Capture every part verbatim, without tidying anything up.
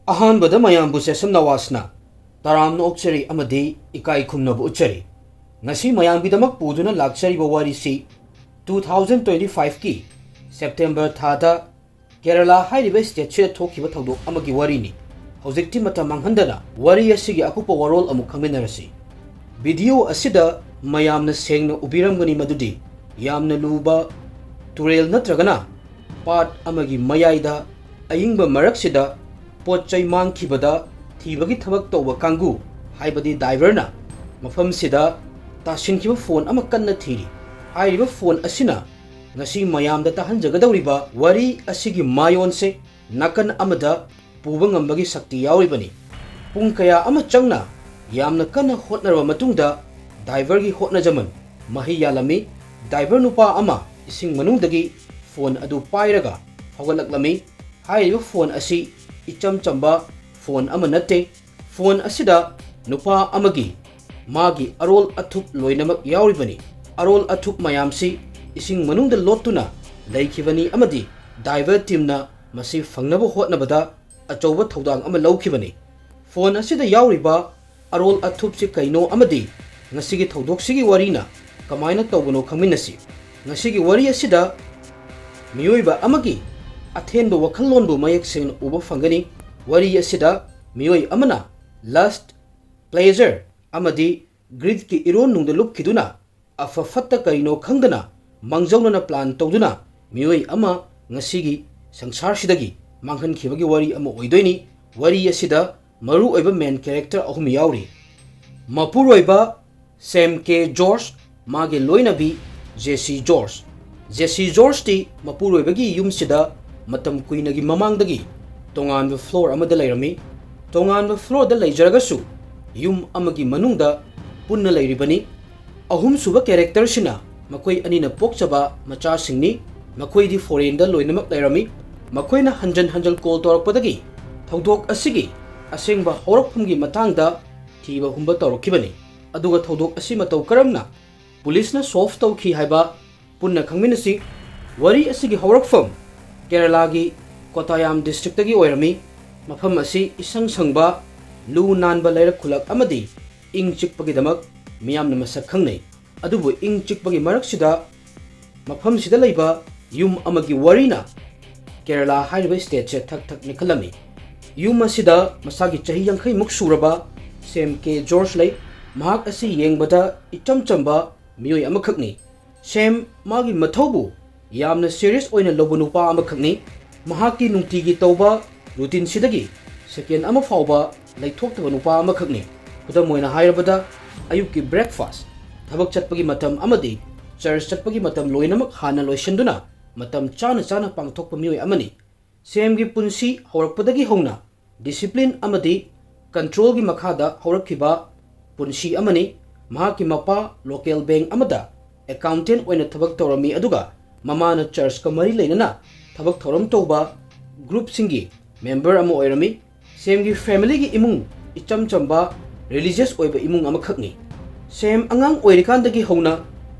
ꯑꯍꯥꯟꯕꯗ ꯃꯌꯥꯝꯕꯨ ꯁꯦꯁꯝ ꯅꯋꯥꯁꯅ ꯇꯔꯥꯝꯅ ꯑꯣꯛꯆꯔꯤ ꯑꯃꯗꯤ ꯏꯀꯥꯏ ꯈꯨꯝꯅꯕ ꯎꯠꯆꯔꯤ꯫ ꯉꯁꯤ ꯃꯌꯥꯝꯒꯤꯗꯃꯛ ꯄꯨꯗꯨꯅ ꯂꯥꯛꯆꯔꯤꯕ ꯋꯥꯔꯤꯁꯤ two thousand twenty-five ꯀꯤ September ꯊꯥꯗ ꯀꯦꯔꯂꯥ ꯍꯥꯏꯔꯤꯕ stateꯁꯤꯗ ꯊꯣꯛꯈꯤꯕ ꯊꯧꯗꯣꯛ ꯑꯃꯒꯤ ꯋꯥꯔꯤꯅꯤ꯫ ꯍꯧꯖꯤꯛꯇꯤ ꯃꯇꯝ ꯃꯥꯡꯍꯟꯗꯅ ꯋꯥꯔꯤ ꯑꯁꯤꯒꯤ ꯑꯀꯨꯞꯄ ꯋꯥꯔꯣꯜ ꯑꯃꯨꯛ ꯈꯪꯃꯤꯟꯅꯔꯁꯤ꯫ Video ꯑꯁꯤꯗ ꯃꯌꯥꯝꯅ ꯁꯦꯡꯅ ꯎꯕꯤꯔꯝꯒꯅꯤ ꯃꯗꯨꯗꯤ ꯌꯥꯝꯅ ꯂꯨꯕ ꯇꯨꯔꯦꯜ ꯅꯠꯇ꯭ꯔꯒꯅ ꯄꯥꯠ ꯑꯃꯒꯤ ꯃꯌꯥꯏꯗ ꯑꯏꯪꯕ ꯃꯔꯛꯁꯤꯗ ꯄꯣꯠ ꯆꯩ ꯃꯥꯡꯈꯤꯕꯗ ꯊꯤꯕꯒꯤ ꯊꯕꯛ ꯇꯧꯕ ꯀꯥꯡꯕꯨ, ꯍꯥꯏꯕꯗꯤ diverꯅ ꯃꯐꯝꯁꯤꯗ ꯇꯥꯁꯤꯟꯈꯤꯕ phone ꯑꯃ ꯀꯟꯅ ꯊꯤꯔꯤ꯫ ꯍꯥꯏꯔꯤꯕ phone ꯑꯁꯤꯅ ꯉꯁꯤ ꯃꯌꯥꯝꯗ ꯇꯥꯍꯟꯖꯒꯗꯧꯔꯤꯕ ꯋꯥꯔꯤ ꯑꯁꯤꯒꯤ ꯃꯥꯌꯣꯟꯁꯦ ꯅꯥꯀꯟ ꯑꯃꯗ ꯄꯨꯕ ꯉꯝꯕꯒꯤ ꯁꯛꯇꯤ ꯌꯥꯎꯔꯤꯕꯅꯤ꯫ ꯄꯨꯡ ꯀꯌꯥ ꯑꯃ ꯆꯪꯅ ꯌꯥꯝꯅ ꯀꯟꯅ ꯍꯣꯠꯅꯔꯕ ꯃꯇꯨꯡꯗ diverꯒꯤ ꯍꯣꯠꯅꯖꯃꯟ ꯃꯍꯩ ꯌꯥꯜꯂꯝꯃꯤ꯫ Diver ꯅꯨꯄꯥ ꯑꯃ ꯏꯁꯤꯡ ꯃꯅꯨꯡꯗꯒꯤ phone ꯑꯗꯨ ꯄꯥꯏꯔꯒ ꯐꯥꯎꯒꯠꯂꯛꯂꯝꯃꯤ꯫ ꯍꯥꯏꯔꯤꯕ phone ꯑꯁꯤ ꯏꯆꯝ ꯆꯝꯕ phone ꯑꯃ ꯅꯠꯇꯦ꯫ Phone ꯑꯁꯤꯗ ꯅꯨꯄꯥ ꯑꯃꯒꯤ ꯃꯥꯒꯤ ꯑꯔꯣꯜ ꯑꯊꯨꯞ ꯂꯣꯏꯅꯃꯛ ꯌꯥꯎꯔꯤꯕꯅꯤ꯫ ꯑꯔꯣꯜ ꯑꯊꯨꯞ ꯃꯌꯥꯝꯁꯤ ꯏꯁꯤꯡ ꯃꯅꯨꯡꯗ ꯂꯣꯠꯇꯨꯅ ꯂꯩꯈꯤꯕꯅꯤ ꯑꯃꯗꯤ diver teamꯅ ꯃꯁꯤ ꯐꯪꯅꯕ ꯍꯣꯠꯅꯕꯗ ꯑꯆꯧꯕ ꯊꯧꯗꯥꯡ ꯑꯃ ꯂꯧꯈꯤꯕꯅꯤ꯫ Phone ꯑꯁꯤꯗ ꯌꯥꯎꯔꯤꯕ ꯑꯔꯣꯜ ꯑꯊꯨꯞꯁꯤ ꯀꯩꯅꯣ ꯑꯃꯗꯤ ꯉꯁꯤꯒꯤ ꯊꯧꯗꯣꯛꯁꯤꯒꯤ ꯋꯥꯔꯤꯅ ꯀꯃꯥꯏꯅ ꯇꯧꯕꯅꯣ ꯈꯪꯃꯤꯟꯅꯁꯤ꯫ ꯉꯁꯤꯒꯤ ꯋꯥꯔꯤ ꯑꯁꯤꯗ ꯃꯤꯑꯣꯏꯕ ꯑꯃꯒꯤ ꯑꯊꯦꯟꯕ ꯋꯥꯈꯜꯂꯣꯟꯕꯨ ꯃꯌꯦꯛ ꯁꯦꯡꯅ ꯎꯕ ꯐꯪꯒꯅꯤ꯫ ꯋꯥꯔꯤ ꯑꯁꯤꯗ ꯃꯤꯑꯣꯏ ꯑꯃꯅ lust, pleasure ꯑꯃꯗꯤ greedꯀꯤ ꯏꯔꯣꯟꯅꯨꯡꯗ ꯂꯨꯞꯈꯤꯗꯨꯅ ꯑꯐ ꯐꯠꯇ ꯀꯔꯤꯅꯣ ꯈꯪꯗꯅ ꯃꯥꯡꯖꯧꯅꯅ plan ꯇꯧꯗꯨꯅ ꯃꯤꯑꯣꯏ ꯑꯃ ꯉꯁꯤꯒꯤ ꯁꯪꯁꯥꯔꯁꯤꯗꯒꯤ ꯃꯥꯡꯍꯟꯈꯤꯕꯒꯤ ꯋꯥꯔꯤ ꯑꯃ ꯑꯣꯏꯗꯣꯏꯅꯤ꯫ ꯋꯥꯔꯤ ꯑꯁꯤꯗ ꯃꯔꯨꯑꯣꯏꯕ main character ꯑꯍꯨꯝ ꯌꯥꯎꯔꯤ꯫ ꯃꯄꯨꯔꯣꯏꯕ ꯁꯦꯝ ꯀꯦ ꯖꯣꯔꯖ, ꯃꯥꯒꯤ ꯂꯣꯏꯅꯕꯤ ꯖꯦꯁꯤ ꯖꯣꯔꯖ꯫ ꯖꯦꯁꯤ ꯖꯣꯔꯖꯇꯤ ꯃꯄꯨꯔꯣꯏꯕꯒꯤ ꯌꯨꯝꯁꯤꯗ ꯃꯇꯝ ꯀꯨꯏꯅꯒꯤ ꯃꯃꯥꯡꯗꯒꯤ ꯇꯣꯉꯥꯟꯕ floor ꯑꯃꯗ ꯂꯩꯔꯝꯃꯤ꯫ ꯇꯣꯉꯥꯟꯕ floorꯗ ꯂꯩꯖꯔꯒꯁꯨ ꯌꯨꯝ ꯑꯃꯒꯤ ꯃꯅꯨꯡꯗ ꯄꯨꯟꯅ ꯂꯩꯔꯤꯕꯅꯤ꯫ ꯑꯍꯨꯝꯁꯨꯕ characterꯁꯤꯅ ꯃꯈꯣꯏ ꯑꯅꯤꯅ ꯄꯣꯛꯆꯕ ꯃꯆꯥꯁꯤꯡꯅꯤ꯫ ꯃꯈꯣꯏꯗꯤ foreignꯗ ꯂꯣꯏꯅꯃꯛ ꯂꯩꯔꯝꯃꯤ꯫ ꯃꯈꯣꯏꯅ ꯍꯟꯖꯟ ꯍꯟꯖꯟ call ꯇꯧꯔꯛꯄꯗꯒꯤ ꯊꯧꯗꯣꯛ ꯑꯁꯤꯒꯤ ꯑꯁꯦꯡꯕ ꯍꯧꯔꯛꯐꯝꯒꯤ ꯃꯇꯥꯡꯗ ꯊꯤꯕ ꯍꯨꯝꯕ ꯇꯧꯔꯛꯈꯤꯕꯅꯤ꯫ ꯑꯗꯨꯒ ꯊꯧꯗꯣꯛ ꯑꯁꯤ ꯃꯇꯧ ꯀꯔꯝꯅ ꯄꯨꯂꯤꯁꯅ solve ꯇꯧꯈꯤ ꯍꯥꯏꯕ ꯄꯨꯟꯅ ꯈꯪꯃꯤꯟꯅꯁꯤ꯫ ꯋꯥꯔꯤ ꯑꯁꯤꯒꯤ ꯍꯧꯔꯛꯐꯝ ꯀꯦꯔꯂꯥꯒꯤ ꯀꯣꯇꯥꯌꯥꯝ districtꯇꯒꯤ ꯑꯣꯏꯔꯝꯃꯤ꯫ ꯃꯐꯝ ꯑꯁꯤ ꯏꯁꯪ ꯁꯪꯕ, ꯂꯨ ꯅꯥꯟꯕ ꯂꯩꯔꯛ ꯈꯨꯂꯛ ꯑꯃꯗꯤ ꯏꯪ ꯆꯤꯛꯄꯒꯤꯗꯃꯛ ꯃꯤꯌꯥꯝꯅ ꯃꯁꯛ ꯈꯪꯅꯩ꯫ ꯑꯗꯨꯕꯨ ꯏꯪ ꯆꯤꯛꯄꯒꯤ ꯃꯔꯛꯁꯤꯗ ꯃꯐꯝꯁꯤꯗ ꯂꯩꯕ ꯌꯨꯝ ꯑꯃꯒꯤ ꯋꯥꯔꯤꯅ ꯀꯦꯔꯂꯥ ꯍꯥꯏꯔꯤꯕ stateꯁꯦ ꯊꯛ ꯊꯛ ꯅꯤꯛꯍꯜꯂꯝꯃꯤ꯫ ꯌꯨꯝ ꯑꯁꯤꯗ ꯃꯁꯥꯒꯤ ꯆꯍꯤ ꯌꯥꯡꯈꯩꯃꯨꯛ ꯁꯨꯔꯕ ꯁꯦꯝ ꯀꯦ ꯖꯣꯔꯖ ꯂꯩ꯫ ꯃꯍꯥꯛ ꯑꯁꯤ ꯌꯦꯡꯕꯗ ꯏꯆꯝ ꯆꯝꯕ ꯃꯤꯑꯣꯏ ꯑꯃꯈꯛꯅꯤ꯫ ꯁꯦꯝ ꯃꯥꯒꯤ ꯃꯊꯧꯕꯨ ꯌꯥꯝꯅ serious ꯑꯣꯏꯅ ꯂꯧꯕ ꯅꯨꯄꯥ ꯑꯃꯈꯛꯅꯤ꯫ ꯃꯍꯥꯛꯀꯤ ꯅꯨꯡꯇꯤꯒꯤ ꯇꯧꯕ routineꯁꯤꯗꯒꯤ second ꯑꯃ ꯐꯥꯎꯕ ꯂꯩꯊꯣꯛꯇꯕ ꯅꯨꯄꯥ ꯑꯃꯈꯛꯅꯤ꯫ ꯈꯨꯗꯝ ꯑꯣꯏꯅ ꯍꯥꯏꯔꯕꯗ, ꯑꯌꯨꯛꯀꯤ breakfast, ꯊꯕꯛ ꯆꯠꯄꯒꯤ ꯃꯇꯝ ꯑꯃꯗꯤ church ꯆꯠꯄꯒꯤ ꯃꯇꯝ ꯂꯣꯏꯅꯃꯛ ꯍꯥꯟꯅ ꯂꯣꯏꯁꯤꯟꯗꯨꯅ ꯃꯇꯝ ꯆꯥꯅ ꯆꯥꯅ ꯄꯥꯡꯊꯣꯛꯄ ꯃꯤꯑꯣꯏ ꯑꯃꯅꯤ꯫ ꯁꯦꯝꯒꯤ ꯄꯨꯟꯁꯤ ꯍꯧꯔꯛꯄꯗꯒꯤ ꯍꯧꯅ discipline ꯑꯃꯗꯤ controlꯒꯤ ꯃꯈꯥꯗ ꯍꯧꯔꯛꯈꯤꯕ ꯄꯨꯟꯁꯤ ꯑꯃꯅꯤ꯫ ꯃꯍꯥꯛꯀꯤ ꯃꯄꯥ local bank ꯑꯃꯗ accountant ꯑꯣꯏꯅ ꯊꯕꯛ ꯇꯧꯔꯝꯃꯤ, ꯑꯗꯨꯒ ꯃꯃꯥꯅ churchꯀ ꯃꯔꯤ ꯂꯩꯅꯅ ꯊꯕꯛ ꯊꯧꯔꯝ ꯇꯧꯕ groupꯁꯤꯡꯒꯤ member ꯑꯃ ꯑꯣꯏꯔꯝꯃꯤ꯫ ꯁꯦꯝꯒꯤ familyꯒꯤ ꯏꯃꯨꯡ ꯏꯆꯝ ꯆꯝꯕ religious ꯑꯣꯏꯕ ꯏꯃꯨꯡ ꯑꯃꯈꯛꯅꯤ꯫ ꯁꯦꯝ ꯑꯉꯥꯡ ꯑꯣꯏꯔꯤꯀꯥꯟꯗꯒꯤ ꯍꯧꯅ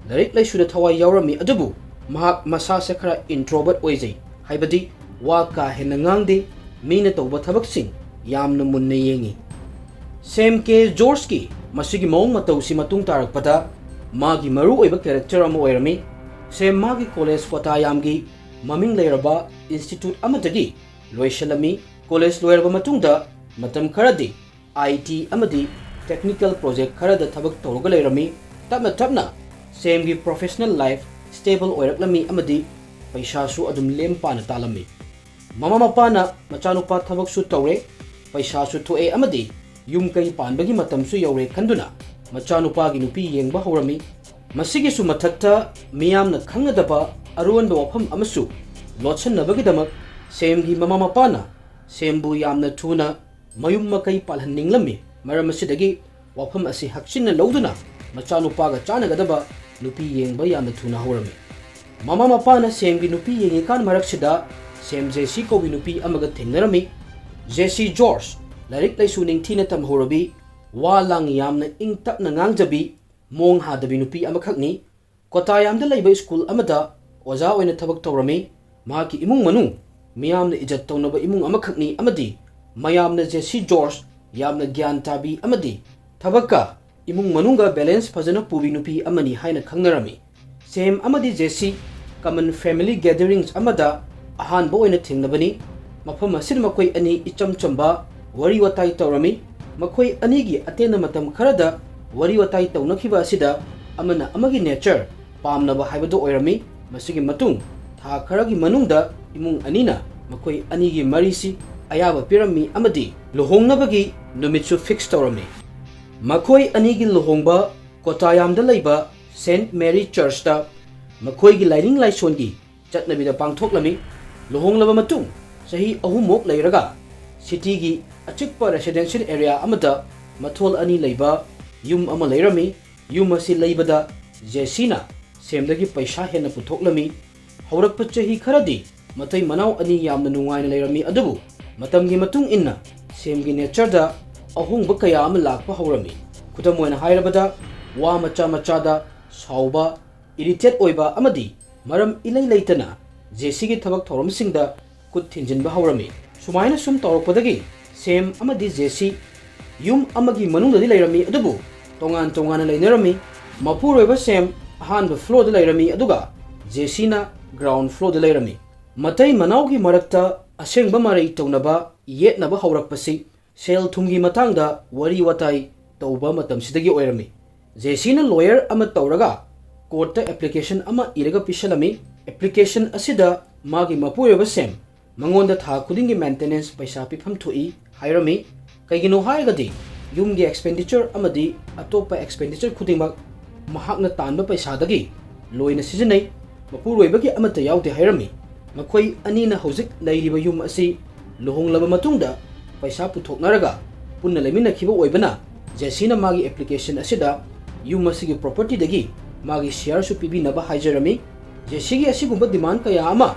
ꯂꯥꯏꯔꯤꯛ ꯂꯥꯏꯁꯨꯗ ꯊꯋꯥꯏ ꯌꯥꯎꯔꯝꯃꯤ, ꯑꯗꯨꯕꯨ ꯃꯍꯥꯛ ꯃꯁꯥꯁꯦ ꯈꯔ introvert ꯑꯣꯏꯖꯩ, ꯍꯥꯏꯕꯗꯤ ꯋꯥ ꯀꯥ ꯍꯦꯟꯅ ꯉꯥꯡꯗꯦ, ꯃꯤꯅ ꯇꯧꯕ ꯊꯕꯛꯁꯤꯡ ꯌꯥꯝꯅ ꯃꯨꯟꯅ ꯌꯦꯡꯉꯤ꯫ ꯁꯦꯝ ꯀꯦ ꯖꯣꯔꯖꯀꯤ ꯃꯁꯤꯒꯤ ꯃꯑꯣꯡ ꯃꯇꯧꯁꯤ ꯃꯇꯨꯡ ꯇꯥꯔꯛꯄꯗ ꯃꯥꯒꯤ ꯃꯔꯨꯑꯣꯏꯕ character ꯑꯃ ꯑꯣꯏꯔꯝꯃꯤ꯫ ꯁꯦꯝ ꯃꯥꯒꯤ college ꯀꯣꯇꯥꯌꯥꯝꯒꯤ ꯃꯃꯤꯡ ꯂꯩꯔꯕ institute ꯑꯃꯗꯒꯤ ꯂꯣꯏꯁꯤꯜꯂꯝꯃꯤ꯫ College ꯂꯣꯏꯔꯕ ꯃꯇꯨꯡꯗ ꯃꯇꯝ ꯈꯔꯗꯤ I T ꯑꯃꯗꯤ technical project ꯈꯔꯗ ꯊꯕꯛ ꯇꯧꯔꯒ ꯂꯩꯔꯝꯃꯤ꯫ ꯇꯞꯅ ꯇꯞꯅ ꯁꯦꯝꯒꯤ professional life stable ꯑꯣꯏꯔꯛꯂꯝꯃꯤ ꯑꯃꯗꯤ ꯄꯩꯁꯥꯁꯨ ꯑꯗꯨꯝ ꯂꯦꯝ ꯄꯥꯅ ꯇꯥꯜꯂꯝꯃꯤ꯫ ꯃꯃꯥ ꯃꯄꯥꯅ ꯃꯆꯥꯅꯨꯄꯥ ꯊꯕꯛꯁꯨ ꯇꯧꯔꯦ, ꯄꯩꯁꯥꯁꯨ ꯊꯣꯛꯑꯦ ꯑꯃꯗꯤ ꯌꯨꯝ ꯀꯩ ꯄꯥꯟꯕꯒꯤ ꯃꯇꯝꯁꯨ ꯌꯧꯔꯦ ꯈꯟꯗꯨꯅ ꯃꯆꯥꯅꯨꯄꯥꯒꯤ ꯅꯨꯄꯤ ꯌꯦꯡꯕ ꯍꯧꯔꯝꯃꯤ꯫ ꯃꯁꯤꯒꯤꯁꯨ ꯃꯊꯛꯇ ꯃꯤꯌꯥꯝꯅ ꯈꯪꯅꯗꯕ ꯑꯔꯣꯟꯕ ꯋꯥꯐꯝ ꯑꯃꯁꯨ ꯂꯣꯠꯁꯤꯟꯅꯕꯒꯤꯗꯃꯛ ꯁꯦꯝꯒꯤ ꯃꯃꯥ ꯃꯄꯥꯅ ꯁꯦꯝꯕꯨ ꯌꯥꯝꯅ ꯊꯨꯅ ꯃꯌꯨꯝ ꯃꯀꯩ ꯄꯥꯜꯍꯟꯅꯤꯡꯂꯝꯃꯤ꯫ ꯃꯔꯝ ꯑꯁꯤꯗꯒꯤ ꯋꯥꯐꯝ ꯑꯁꯤ ꯍꯛꯆꯤꯟꯅ ꯂꯧꯗꯨꯅ ꯃꯆꯥꯅꯨꯄꯥꯒ ꯆꯥꯟꯅꯒꯗꯕ ꯅꯨꯄꯤ ꯌꯦꯡꯕ ꯌꯥꯝꯅ ꯊꯨꯅ ꯍꯧꯔꯝꯃꯤ꯫ ꯃꯃꯥ ꯃꯄꯥꯅ ꯁꯦꯝꯒꯤ ꯅꯨꯄꯤ ꯌꯦꯡꯉꯤꯀꯥꯟ ꯃꯔꯛꯁꯤꯗ ꯁꯦꯝ ꯖꯦꯁꯤ ꯀꯧꯕꯤ ꯅꯨꯄꯤ ꯑꯃꯒ ꯊꯦꯡꯅꯔꯝꯃꯤ꯫ ꯖꯦꯁꯤ ꯖꯣꯔꯖ ꯂꯥꯏꯔꯤꯛ ꯂꯥꯏꯁꯨ ꯅꯤꯡꯊꯤꯅ ꯇꯝꯍꯧꯔꯕꯤ, ꯋꯥ ꯂꯥꯡ ꯌꯥꯝꯅ ꯏꯪ ꯇꯞꯅ ꯉꯥꯡꯖꯕꯤ, ꯃꯣꯡ ꯍꯥꯗꯕꯤ ꯅꯨꯄꯤ ꯑꯃꯈꯛꯅꯤ꯫ ꯀꯣꯇꯥꯌꯥꯝꯗ ꯂꯩꯕ school ꯑꯃꯗ ꯑꯣꯖꯥ ꯑꯣꯏꯅ ꯊꯕꯛ ꯇꯧꯔꯝꯃꯤ꯫ ꯃꯍꯥꯛꯀꯤ ꯏꯃꯨꯡ ꯃꯅꯨꯡ ꯃꯤꯌꯥꯝꯅ ꯏꯖꯠ ꯇꯧꯅꯕ ꯏꯃꯨꯡ ꯑꯃꯈꯛꯅꯤ ꯑꯃꯗꯤ ꯃꯌꯥꯝꯅ ꯖꯦꯁꯤ ꯖꯣꯔꯖ ꯌꯥꯝꯅ ꯒ꯭ꯌꯥꯟ ꯇꯥꯕꯤ ꯑꯃꯗꯤ ꯊꯕꯛꯀ ꯏꯃꯨꯡ ꯃꯅꯨꯡꯒ balance ꯐꯖꯅ ꯄꯨꯕꯤ ꯅꯨꯄꯤ ꯑꯃꯅꯤ ꯍꯥꯏꯅ ꯈꯪꯅꯔꯝꯃꯤ꯫ ꯁꯦꯝ ꯑꯃꯗꯤ ꯖꯦꯁꯤ common family gatherings ꯑꯃꯗ ꯑꯍꯥꯟꯕ ꯑꯣꯏꯅ ꯊꯦꯡꯅꯕꯅꯤ꯫ ꯃꯐꯝ ꯑꯁꯤꯗ ꯃꯈꯣꯏ ꯑꯅꯤ ꯏꯆꯝ ꯆꯝꯕ ꯋꯥꯔꯤ ꯋꯥꯇꯥꯏ ꯇꯧꯔꯝꯃꯤ꯫ ꯃꯈꯣꯏ ꯑꯅꯤꯒꯤ ꯑꯇꯦꯟꯕ ꯃꯇꯝ ꯈꯔꯗ ꯋꯥꯔꯤ ꯋꯥꯇꯥꯏ ꯇꯧꯅꯈꯤꯕ ꯑꯁꯤꯗ ꯑꯃꯅ ꯑꯃꯒꯤ nature ꯄꯥꯝꯅꯕ ꯍꯥꯏꯕꯗꯨ ꯑꯣꯏꯔꯝꯃꯤ꯫ ꯃꯁꯤꯒꯤ ꯃꯇꯨꯡ ꯊꯥ ꯈꯔꯒꯤ ꯃꯅꯨꯡꯗ ꯏꯃꯨꯡ ꯑꯅꯤꯅ ꯃꯈꯣꯏ ꯑꯅꯤꯒꯤ ꯃꯔꯤꯁꯤ ꯑꯌꯥꯕ ꯄꯤꯔꯝꯃꯤ ꯑꯃꯗꯤ ꯂꯨꯍꯣꯡꯅꯕꯒꯤ ꯅꯨꯃꯤꯠꯁꯨ fix ꯇꯧꯔꯝꯃꯤ꯫ ꯃꯈꯣꯏ ꯑꯅꯤꯒꯤ ꯂꯨꯍꯣꯡꯕ ꯀꯣꯇꯥꯌꯥꯝꯗ ꯂꯩꯕ Saint Mary Churchꯇ ꯃꯈꯣꯏꯒꯤ ꯂꯥꯏꯅꯤꯡ ꯂꯥꯏꯁꯣꯟꯒꯤ ꯆꯠꯅꯕꯤꯗ ꯄꯥꯡꯊꯣꯛꯂꯝꯃꯤ꯫ ꯂꯨꯍꯣꯡꯂꯕ ꯃꯇꯨꯡ ꯆꯍꯤ ꯑꯍꯨꯝꯃꯨꯛ ꯂꯩꯔꯒ cityꯒꯤ ꯑꯆꯤꯛꯄ residential area ꯑꯃꯗ ꯃꯊꯣꯜ ꯑꯅꯤ ꯂꯩꯕ ꯌꯨꯝ ꯑꯃ ꯂꯩꯔꯝꯃꯤ꯫ ꯌꯨꯝ ꯑꯁꯤ ꯂꯩꯕꯗ ꯖꯦꯁꯤꯅ ꯁꯦꯝꯗꯒꯤ ꯄꯩꯁꯥ ꯍꯦꯟꯅ ꯄꯨꯊꯣꯛꯂꯝꯃꯤ꯫ ꯍꯧꯔꯛꯄ ꯆꯍꯤ ꯈꯔꯗꯤ ꯃꯇꯩ ꯃꯅꯥꯎ ꯑꯅꯤ ꯌꯥꯝꯅ ꯅꯨꯡꯉꯥꯏꯅ ꯂꯩꯔꯝꯃꯤ, ꯑꯗꯨꯕꯨ ꯃꯇꯝꯒꯤ ꯃꯇꯨꯡ ꯏꯟꯅ ꯁꯦꯝꯒꯤ natureꯗ ꯑꯍꯣꯡꯕ ꯀꯌꯥ ꯑꯃ ꯂꯥꯛꯄ ꯍꯧꯔꯝꯃꯤ꯫ ꯈꯨꯗꯝ ꯑꯣꯏꯅ ꯍꯥꯏꯔꯕꯗ, ꯋꯥ ꯃꯆꯥ ꯃꯆꯥꯗ ꯁꯥꯎꯕ, irritate ꯑꯣꯏꯕ ꯑꯃꯗꯤ ꯃꯔꯝ ꯏꯂꯩ ꯂꯩꯇꯅ ꯖꯦꯁꯤꯒꯤ ꯊꯕꯛ ꯊꯧꯔꯝꯁꯤꯡꯗ ꯈꯨꯠ ꯊꯤꯟꯖꯤꯟꯕ ꯍꯧꯔꯝꯃꯤ꯫ ꯁꯨꯃꯥꯏꯅ ꯁꯨꯝ ꯇꯧꯔꯛꯄꯗꯒꯤ ꯁꯦꯝ ꯑꯃꯗꯤ ꯖꯦꯁꯤ ꯌꯨꯝ ꯑꯃꯒꯤ ꯃꯅꯨꯡꯗꯗꯤ ꯂꯩꯔꯝꯃꯤ, ꯑꯗꯨꯕꯨ ꯇꯣꯉꯥꯟ ꯇꯣꯉꯥꯟꯅ ꯂꯩꯅꯔꯝꯃꯤ꯫ ꯃꯄꯨꯔꯣꯏꯕ ꯁꯦꯝ ꯑꯍꯥꯟꯕ floorꯗ ꯂꯩꯔꯝꯃꯤ, ꯑꯗꯨꯒ ꯖꯦꯁꯤꯅ ground floorꯗ ꯂꯩꯔꯝꯃꯤ꯫ ꯃꯇꯩ ꯃꯅꯥꯎꯒꯤ ꯃꯔꯛꯇ ꯑꯁꯦꯡꯕ ꯃꯔꯩ ꯇꯧꯅꯕ, ꯌꯦꯠꯅꯕ ꯍꯧꯔꯛꯄꯁꯤ ꯁꯦꯜ ꯊꯨꯝꯒꯤ ꯃꯇꯥꯡꯗ ꯋꯥꯔꯤ ꯋꯥꯇꯥꯏ ꯇꯧꯕ ꯃꯇꯝꯁꯤꯗꯒꯤ ꯑꯣꯏꯔꯝꯃꯤ꯫ ꯖꯦꯁꯤꯅ lawyer ꯑꯃ ꯇꯧꯔꯒ courtꯇ application ꯑꯃ ꯏꯔꯒ ꯄꯤꯁꯜꯂꯝꯃꯤ꯫ Application ꯑꯁꯤꯗ ꯃꯥꯒꯤ ꯃꯄꯨꯔꯣꯏꯕ ꯁꯦꯝ ꯃꯉꯣꯟꯗ ꯊꯥ ꯈꯨꯗꯤꯡꯒꯤ maintenance ꯄꯩꯁꯥ ꯄꯤꯐꯝ ꯊꯣꯛꯏ ꯍꯥꯏꯔꯝꯃꯤ꯫ ꯀꯩꯒꯤꯅꯣ ꯍꯥꯏꯔꯒꯗꯤ ꯌꯨꯝꯒꯤ expenditure ꯑꯃꯗꯤ ꯑꯇꯣꯞꯄ expenditure ꯈꯨꯗꯤꯡꯃꯛ ꯃꯍꯥꯛꯅ ꯇꯥꯟꯕ ꯄꯩꯁꯥꯗꯒꯤ ꯂꯣꯏꯅ ꯁꯤꯖꯤꯟꯅꯩ꯫ ꯃꯄꯨꯔꯣꯏꯕꯒꯤ ꯑꯃꯠꯇ ꯌꯥꯎꯗꯦ ꯍꯥꯏꯔꯝꯃꯤ꯫ ꯃꯈꯣꯏ ꯑꯅꯤꯅ ꯍꯧꯖꯤꯛ ꯂꯩꯔꯤꯕ ꯌꯨꯝ ꯑꯁꯤ ꯂꯨꯍꯣꯡꯂꯕ ꯃꯇꯨꯡꯗ ꯄꯩꯁꯥ ꯄꯨꯊꯣꯛꯅꯔꯒ ꯄꯨꯟꯅ ꯂꯩꯃꯤꯟꯅꯈꯤꯕ ꯑꯣꯏꯕꯅ, ꯖꯦꯁꯤꯅ ꯃꯥꯒꯤ application ꯑꯁꯤꯗ ꯌꯨꯝ ꯑꯁꯤꯒꯤ propertyꯗꯒꯤ ꯃꯥꯒꯤ shareꯁꯨ ꯄꯤꯕꯤꯅꯕ ꯍꯥꯏꯖꯔꯝꯃꯤ꯫ ꯖꯦꯁꯤꯒꯤ ꯑꯁꯤꯒꯨꯝꯕ demand ꯀꯌꯥ ꯑꯃ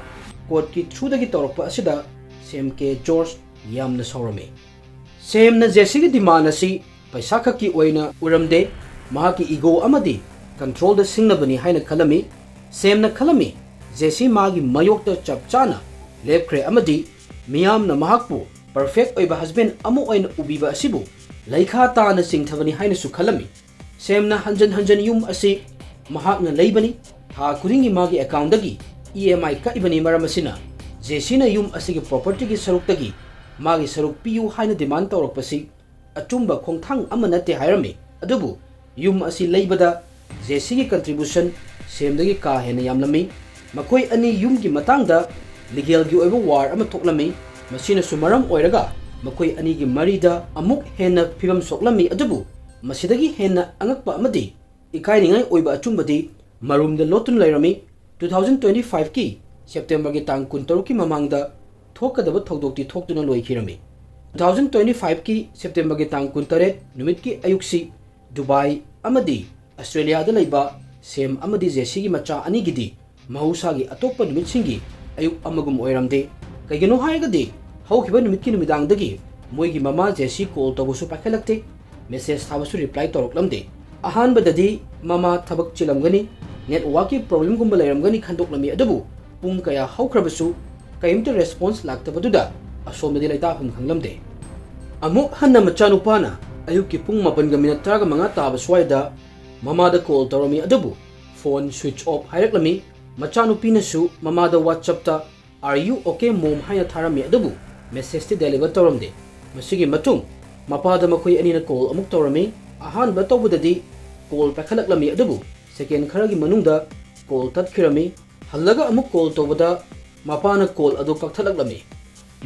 courtꯀꯤ throughꯗꯒꯤ ꯇꯧꯔꯛꯄ ꯑꯁꯤꯗ ꯁꯦꯝ ꯀꯦ ꯖꯣꯔꯖ ꯌꯥꯝꯅ ꯁꯥꯎꯔꯝꯃꯤ꯫ ꯁꯦꯝꯅ ꯖꯦꯁꯤꯒꯤ demand ꯑꯁꯤ ꯄꯩꯁꯥ ꯈꯛꯀꯤ ꯑꯣꯏꯅ ꯎꯔꯝꯗꯦ, ꯃꯍꯥꯛꯀꯤ ego ꯑꯃꯗꯤ controlꯗ ꯁꯤꯡꯅꯕꯅꯤ ꯍꯥꯏꯅ ꯈꯜꯂꯝꯃꯤ꯫ ꯁꯦꯝꯅ ꯈꯜꯂꯝꯃꯤ, ꯖꯦꯁꯤ ꯃꯥꯒꯤ ꯃꯥꯌꯣꯛꯇ ꯆꯞ ꯆꯥꯅ ꯂꯦꯞꯈ꯭ꯔꯦ ꯑꯃꯗꯤ ꯃꯤꯌꯥꯝꯅ ꯃꯍꯥꯛꯄꯨ perfect ꯑꯣꯏꯕ husband ꯑꯃ ꯑꯣꯏꯅ ꯎꯕꯤꯕ ꯑꯁꯤꯕꯨ ꯂꯩꯈꯥ ꯇꯥꯅ ꯆꯤꯡꯊꯕꯅꯤ ꯍꯥꯏꯅꯁꯨ ꯈꯜꯂꯝꯃꯤ꯫ ꯁꯦꯝꯅ ꯍꯟꯖꯟ ꯍꯟꯖꯟ ꯌꯨꯝ ꯑꯁꯤ ꯃꯍꯥꯛꯅ ꯂꯩꯕꯅꯤ, ꯊꯥ ꯈꯨꯗꯤꯡꯒꯤ ꯃꯥꯒꯤ accountꯗꯒꯤ E M I ꯀꯛꯏꯕꯅꯤ꯫ ꯃꯔꯝ ꯑꯁꯤꯅ ꯖꯦꯁꯤꯅ ꯌꯨꯝ ꯑꯁꯤꯒꯤ propertyꯒꯤ ꯁꯔꯨꯛꯇꯒꯤ ꯃꯥꯒꯤ ꯁꯔꯨꯛ ꯄꯤꯌꯨ ꯍꯥꯏꯅ demand ꯇꯧꯔꯛꯄꯁꯤ ꯑꯆꯨꯝꯕ ꯈꯣꯡꯊꯥꯡ ꯑꯃ ꯅꯠꯇꯦ ꯍꯥꯏꯔꯝꯃꯤ꯫ ꯑꯗꯨꯕꯨ ꯌꯨꯝ ꯑꯁꯤ ꯂꯩꯕꯗ ꯖꯦꯁꯤꯒꯤ contribution ꯁꯦꯝꯗꯒꯤ ꯀꯥ ꯍꯦꯟꯅ ꯌꯥꯝꯂꯝꯃꯤ꯫ ꯃꯈꯣꯏ ꯑꯅꯤ ꯌꯨꯝꯒꯤ ꯃꯇꯥꯡꯗ legalꯒꯤ ꯑꯣꯏꯕ war ꯑꯃ ꯊꯣꯛꯂꯝꯃꯤ꯫ ꯃꯁꯤꯅꯁꯨ ꯃꯔꯝ ꯑꯣꯏꯔꯒ ꯃꯈꯣꯏ ꯑꯅꯤꯒꯤ ꯃꯔꯤꯗ ꯑꯃꯨꯛ ꯍꯦꯟꯅ ꯐꯤꯕꯝ ꯁꯣꯛꯂꯝꯃꯤ꯫ ꯑꯗꯨꯕꯨ ꯃꯁꯤꯗꯒꯤ ꯍꯦꯟꯅ ꯑꯉꯛꯄ ꯑꯃꯗꯤ ꯏꯀꯥꯏꯅꯤꯡꯉꯥꯏ ꯑꯣꯏꯕ ꯑꯆꯨꯝꯕꯗꯤ ꯃꯔꯨꯝꯗ ꯂꯣꯠꯇꯨꯅ ꯂꯩꯔꯝꯃꯤ꯫ Two thousand twenty fiveꯀꯤ Septemberꯒꯤ ꯇꯥꯡ ꯀꯨꯟꯇꯔꯨꯛꯀꯤ ꯃꯃꯥꯡꯗ ꯊꯣꯛꯀꯗꯕ ꯊꯧꯗꯣꯛꯇꯤ ꯊꯣꯛꯇꯨꯅ ꯂꯣꯏꯈꯤꯔꯝꯃꯤ꯫ Two thousand twenty fiveꯀꯤ Septemberꯒꯤ ꯇꯥꯡ ꯀꯨꯟꯇꯔꯦꯠ ꯅꯨꯃꯤꯠꯀꯤ ꯑꯌꯨꯛꯁꯤ ꯗꯨꯕꯥꯏ ꯑꯃꯗꯤ ꯑꯁꯇ꯭ꯔꯦꯂꯤꯌꯥꯗ ꯂꯩꯕ ꯁꯦꯝ ꯑꯃꯗꯤ ꯖꯦꯁꯤꯒꯤ ꯃꯆꯥ ꯑꯅꯤꯒꯤꯗꯤ ꯃꯍꯧꯁꯥꯒꯤ ꯑꯇꯣꯞꯄ ꯅꯨꯃꯤꯠꯁꯤꯡꯒꯤ ꯑꯌꯨꯛ ꯑꯃꯒꯨꯝ ꯑꯣꯏꯔꯝꯗꯦ꯫ ꯀꯩꯒꯤꯅꯣ ꯍꯥꯏꯔꯒꯗꯤ ꯍꯧꯈꯤꯕ ꯅꯨꯃꯤꯠꯀꯤ ꯅꯨꯃꯤꯗꯥꯡꯗꯒꯤ ꯃꯣꯏꯒꯤ ꯃꯃꯥ ꯖꯦꯁꯤ call ꯇꯧꯕꯁꯨ ꯄꯥꯏꯈꯠꯂꯛꯇꯦ, message ꯊꯥꯕꯁꯨ reply ꯇꯧꯔꯛꯂꯝꯗꯦ꯫ ꯑꯍꯥꯟꯕꯗꯗꯤ ꯃꯃꯥ ꯊꯕꯛ ꯆꯤꯜꯂꯝꯒꯅꯤ, networkꯀꯤ problemꯒꯨꯝꯕ ꯂꯩꯔꯝꯒꯅꯤ ꯈꯟꯗꯣꯛꯂꯝꯃꯤ, ꯑꯗꯨꯕꯨ ꯄꯨꯡ ꯀꯌꯥ ꯍꯧꯈ꯭ꯔꯕꯁꯨ ꯀꯔꯤꯝꯇ response ꯂꯥꯛꯇꯕꯗꯨꯗ ꯑꯁꯣꯝꯗꯗꯤ ꯂꯩꯇꯥꯐꯝ ꯈꯪꯂꯝꯗꯦ꯫ ꯑꯃꯨꯛ ꯍꯟꯅ ꯃꯆꯥꯅꯨꯄꯥꯅ ꯑꯌꯨꯛꯀꯤ ꯄꯨꯡ ꯃꯥꯄꯟꯒ ꯃꯤꯅꯠ ꯇꯔꯥꯒ ꯃꯉꯥ ꯇꯥꯕ ꯁ꯭ꯋꯥꯏꯗ ꯃꯃꯥꯗ call ꯇꯧꯔꯝꯃꯤ, ꯑꯗꯨꯕꯨ phone switch off ꯍꯥꯏꯔꯛꯂꯝꯃꯤ꯫ ꯃꯆꯥꯅꯨꯄꯤꯅꯁꯨ ꯃꯃꯥꯗ WhatsAppꯇ "Are you okay, mom?" ꯍꯥꯏꯅ ꯊꯥꯔꯝꯃꯤ, ꯑꯗꯨꯕꯨ messageꯇꯤ deliver ꯇꯧꯔꯝꯗꯦ꯫ ꯃꯁꯤꯒꯤ ꯃꯇꯨꯡ ꯃꯄꯥꯗ ꯃꯈꯣꯏ ꯑꯅꯤꯅ call ꯑꯃꯨꯛ ꯇꯧꯔꯝꯃꯤ꯫ ꯑꯍꯥꯟꯕ ꯇꯧꯕꯗꯗꯤ call ꯄꯥꯏꯈꯠꯂꯛꯂꯝꯃꯤ, ꯑꯗꯨꯕꯨ second ꯈꯔꯒꯤ ꯃꯅꯨꯡꯗ call ꯇꯠꯈꯤꯔꯝꯃꯤ꯫ ꯍꯜꯂꯒ ꯑꯃꯨꯛ call ꯇꯧꯕꯗ ꯃꯄꯥꯅ call ꯑꯗꯨ ꯀꯛꯊꯠꯂꯛꯂꯝꯃꯤ꯫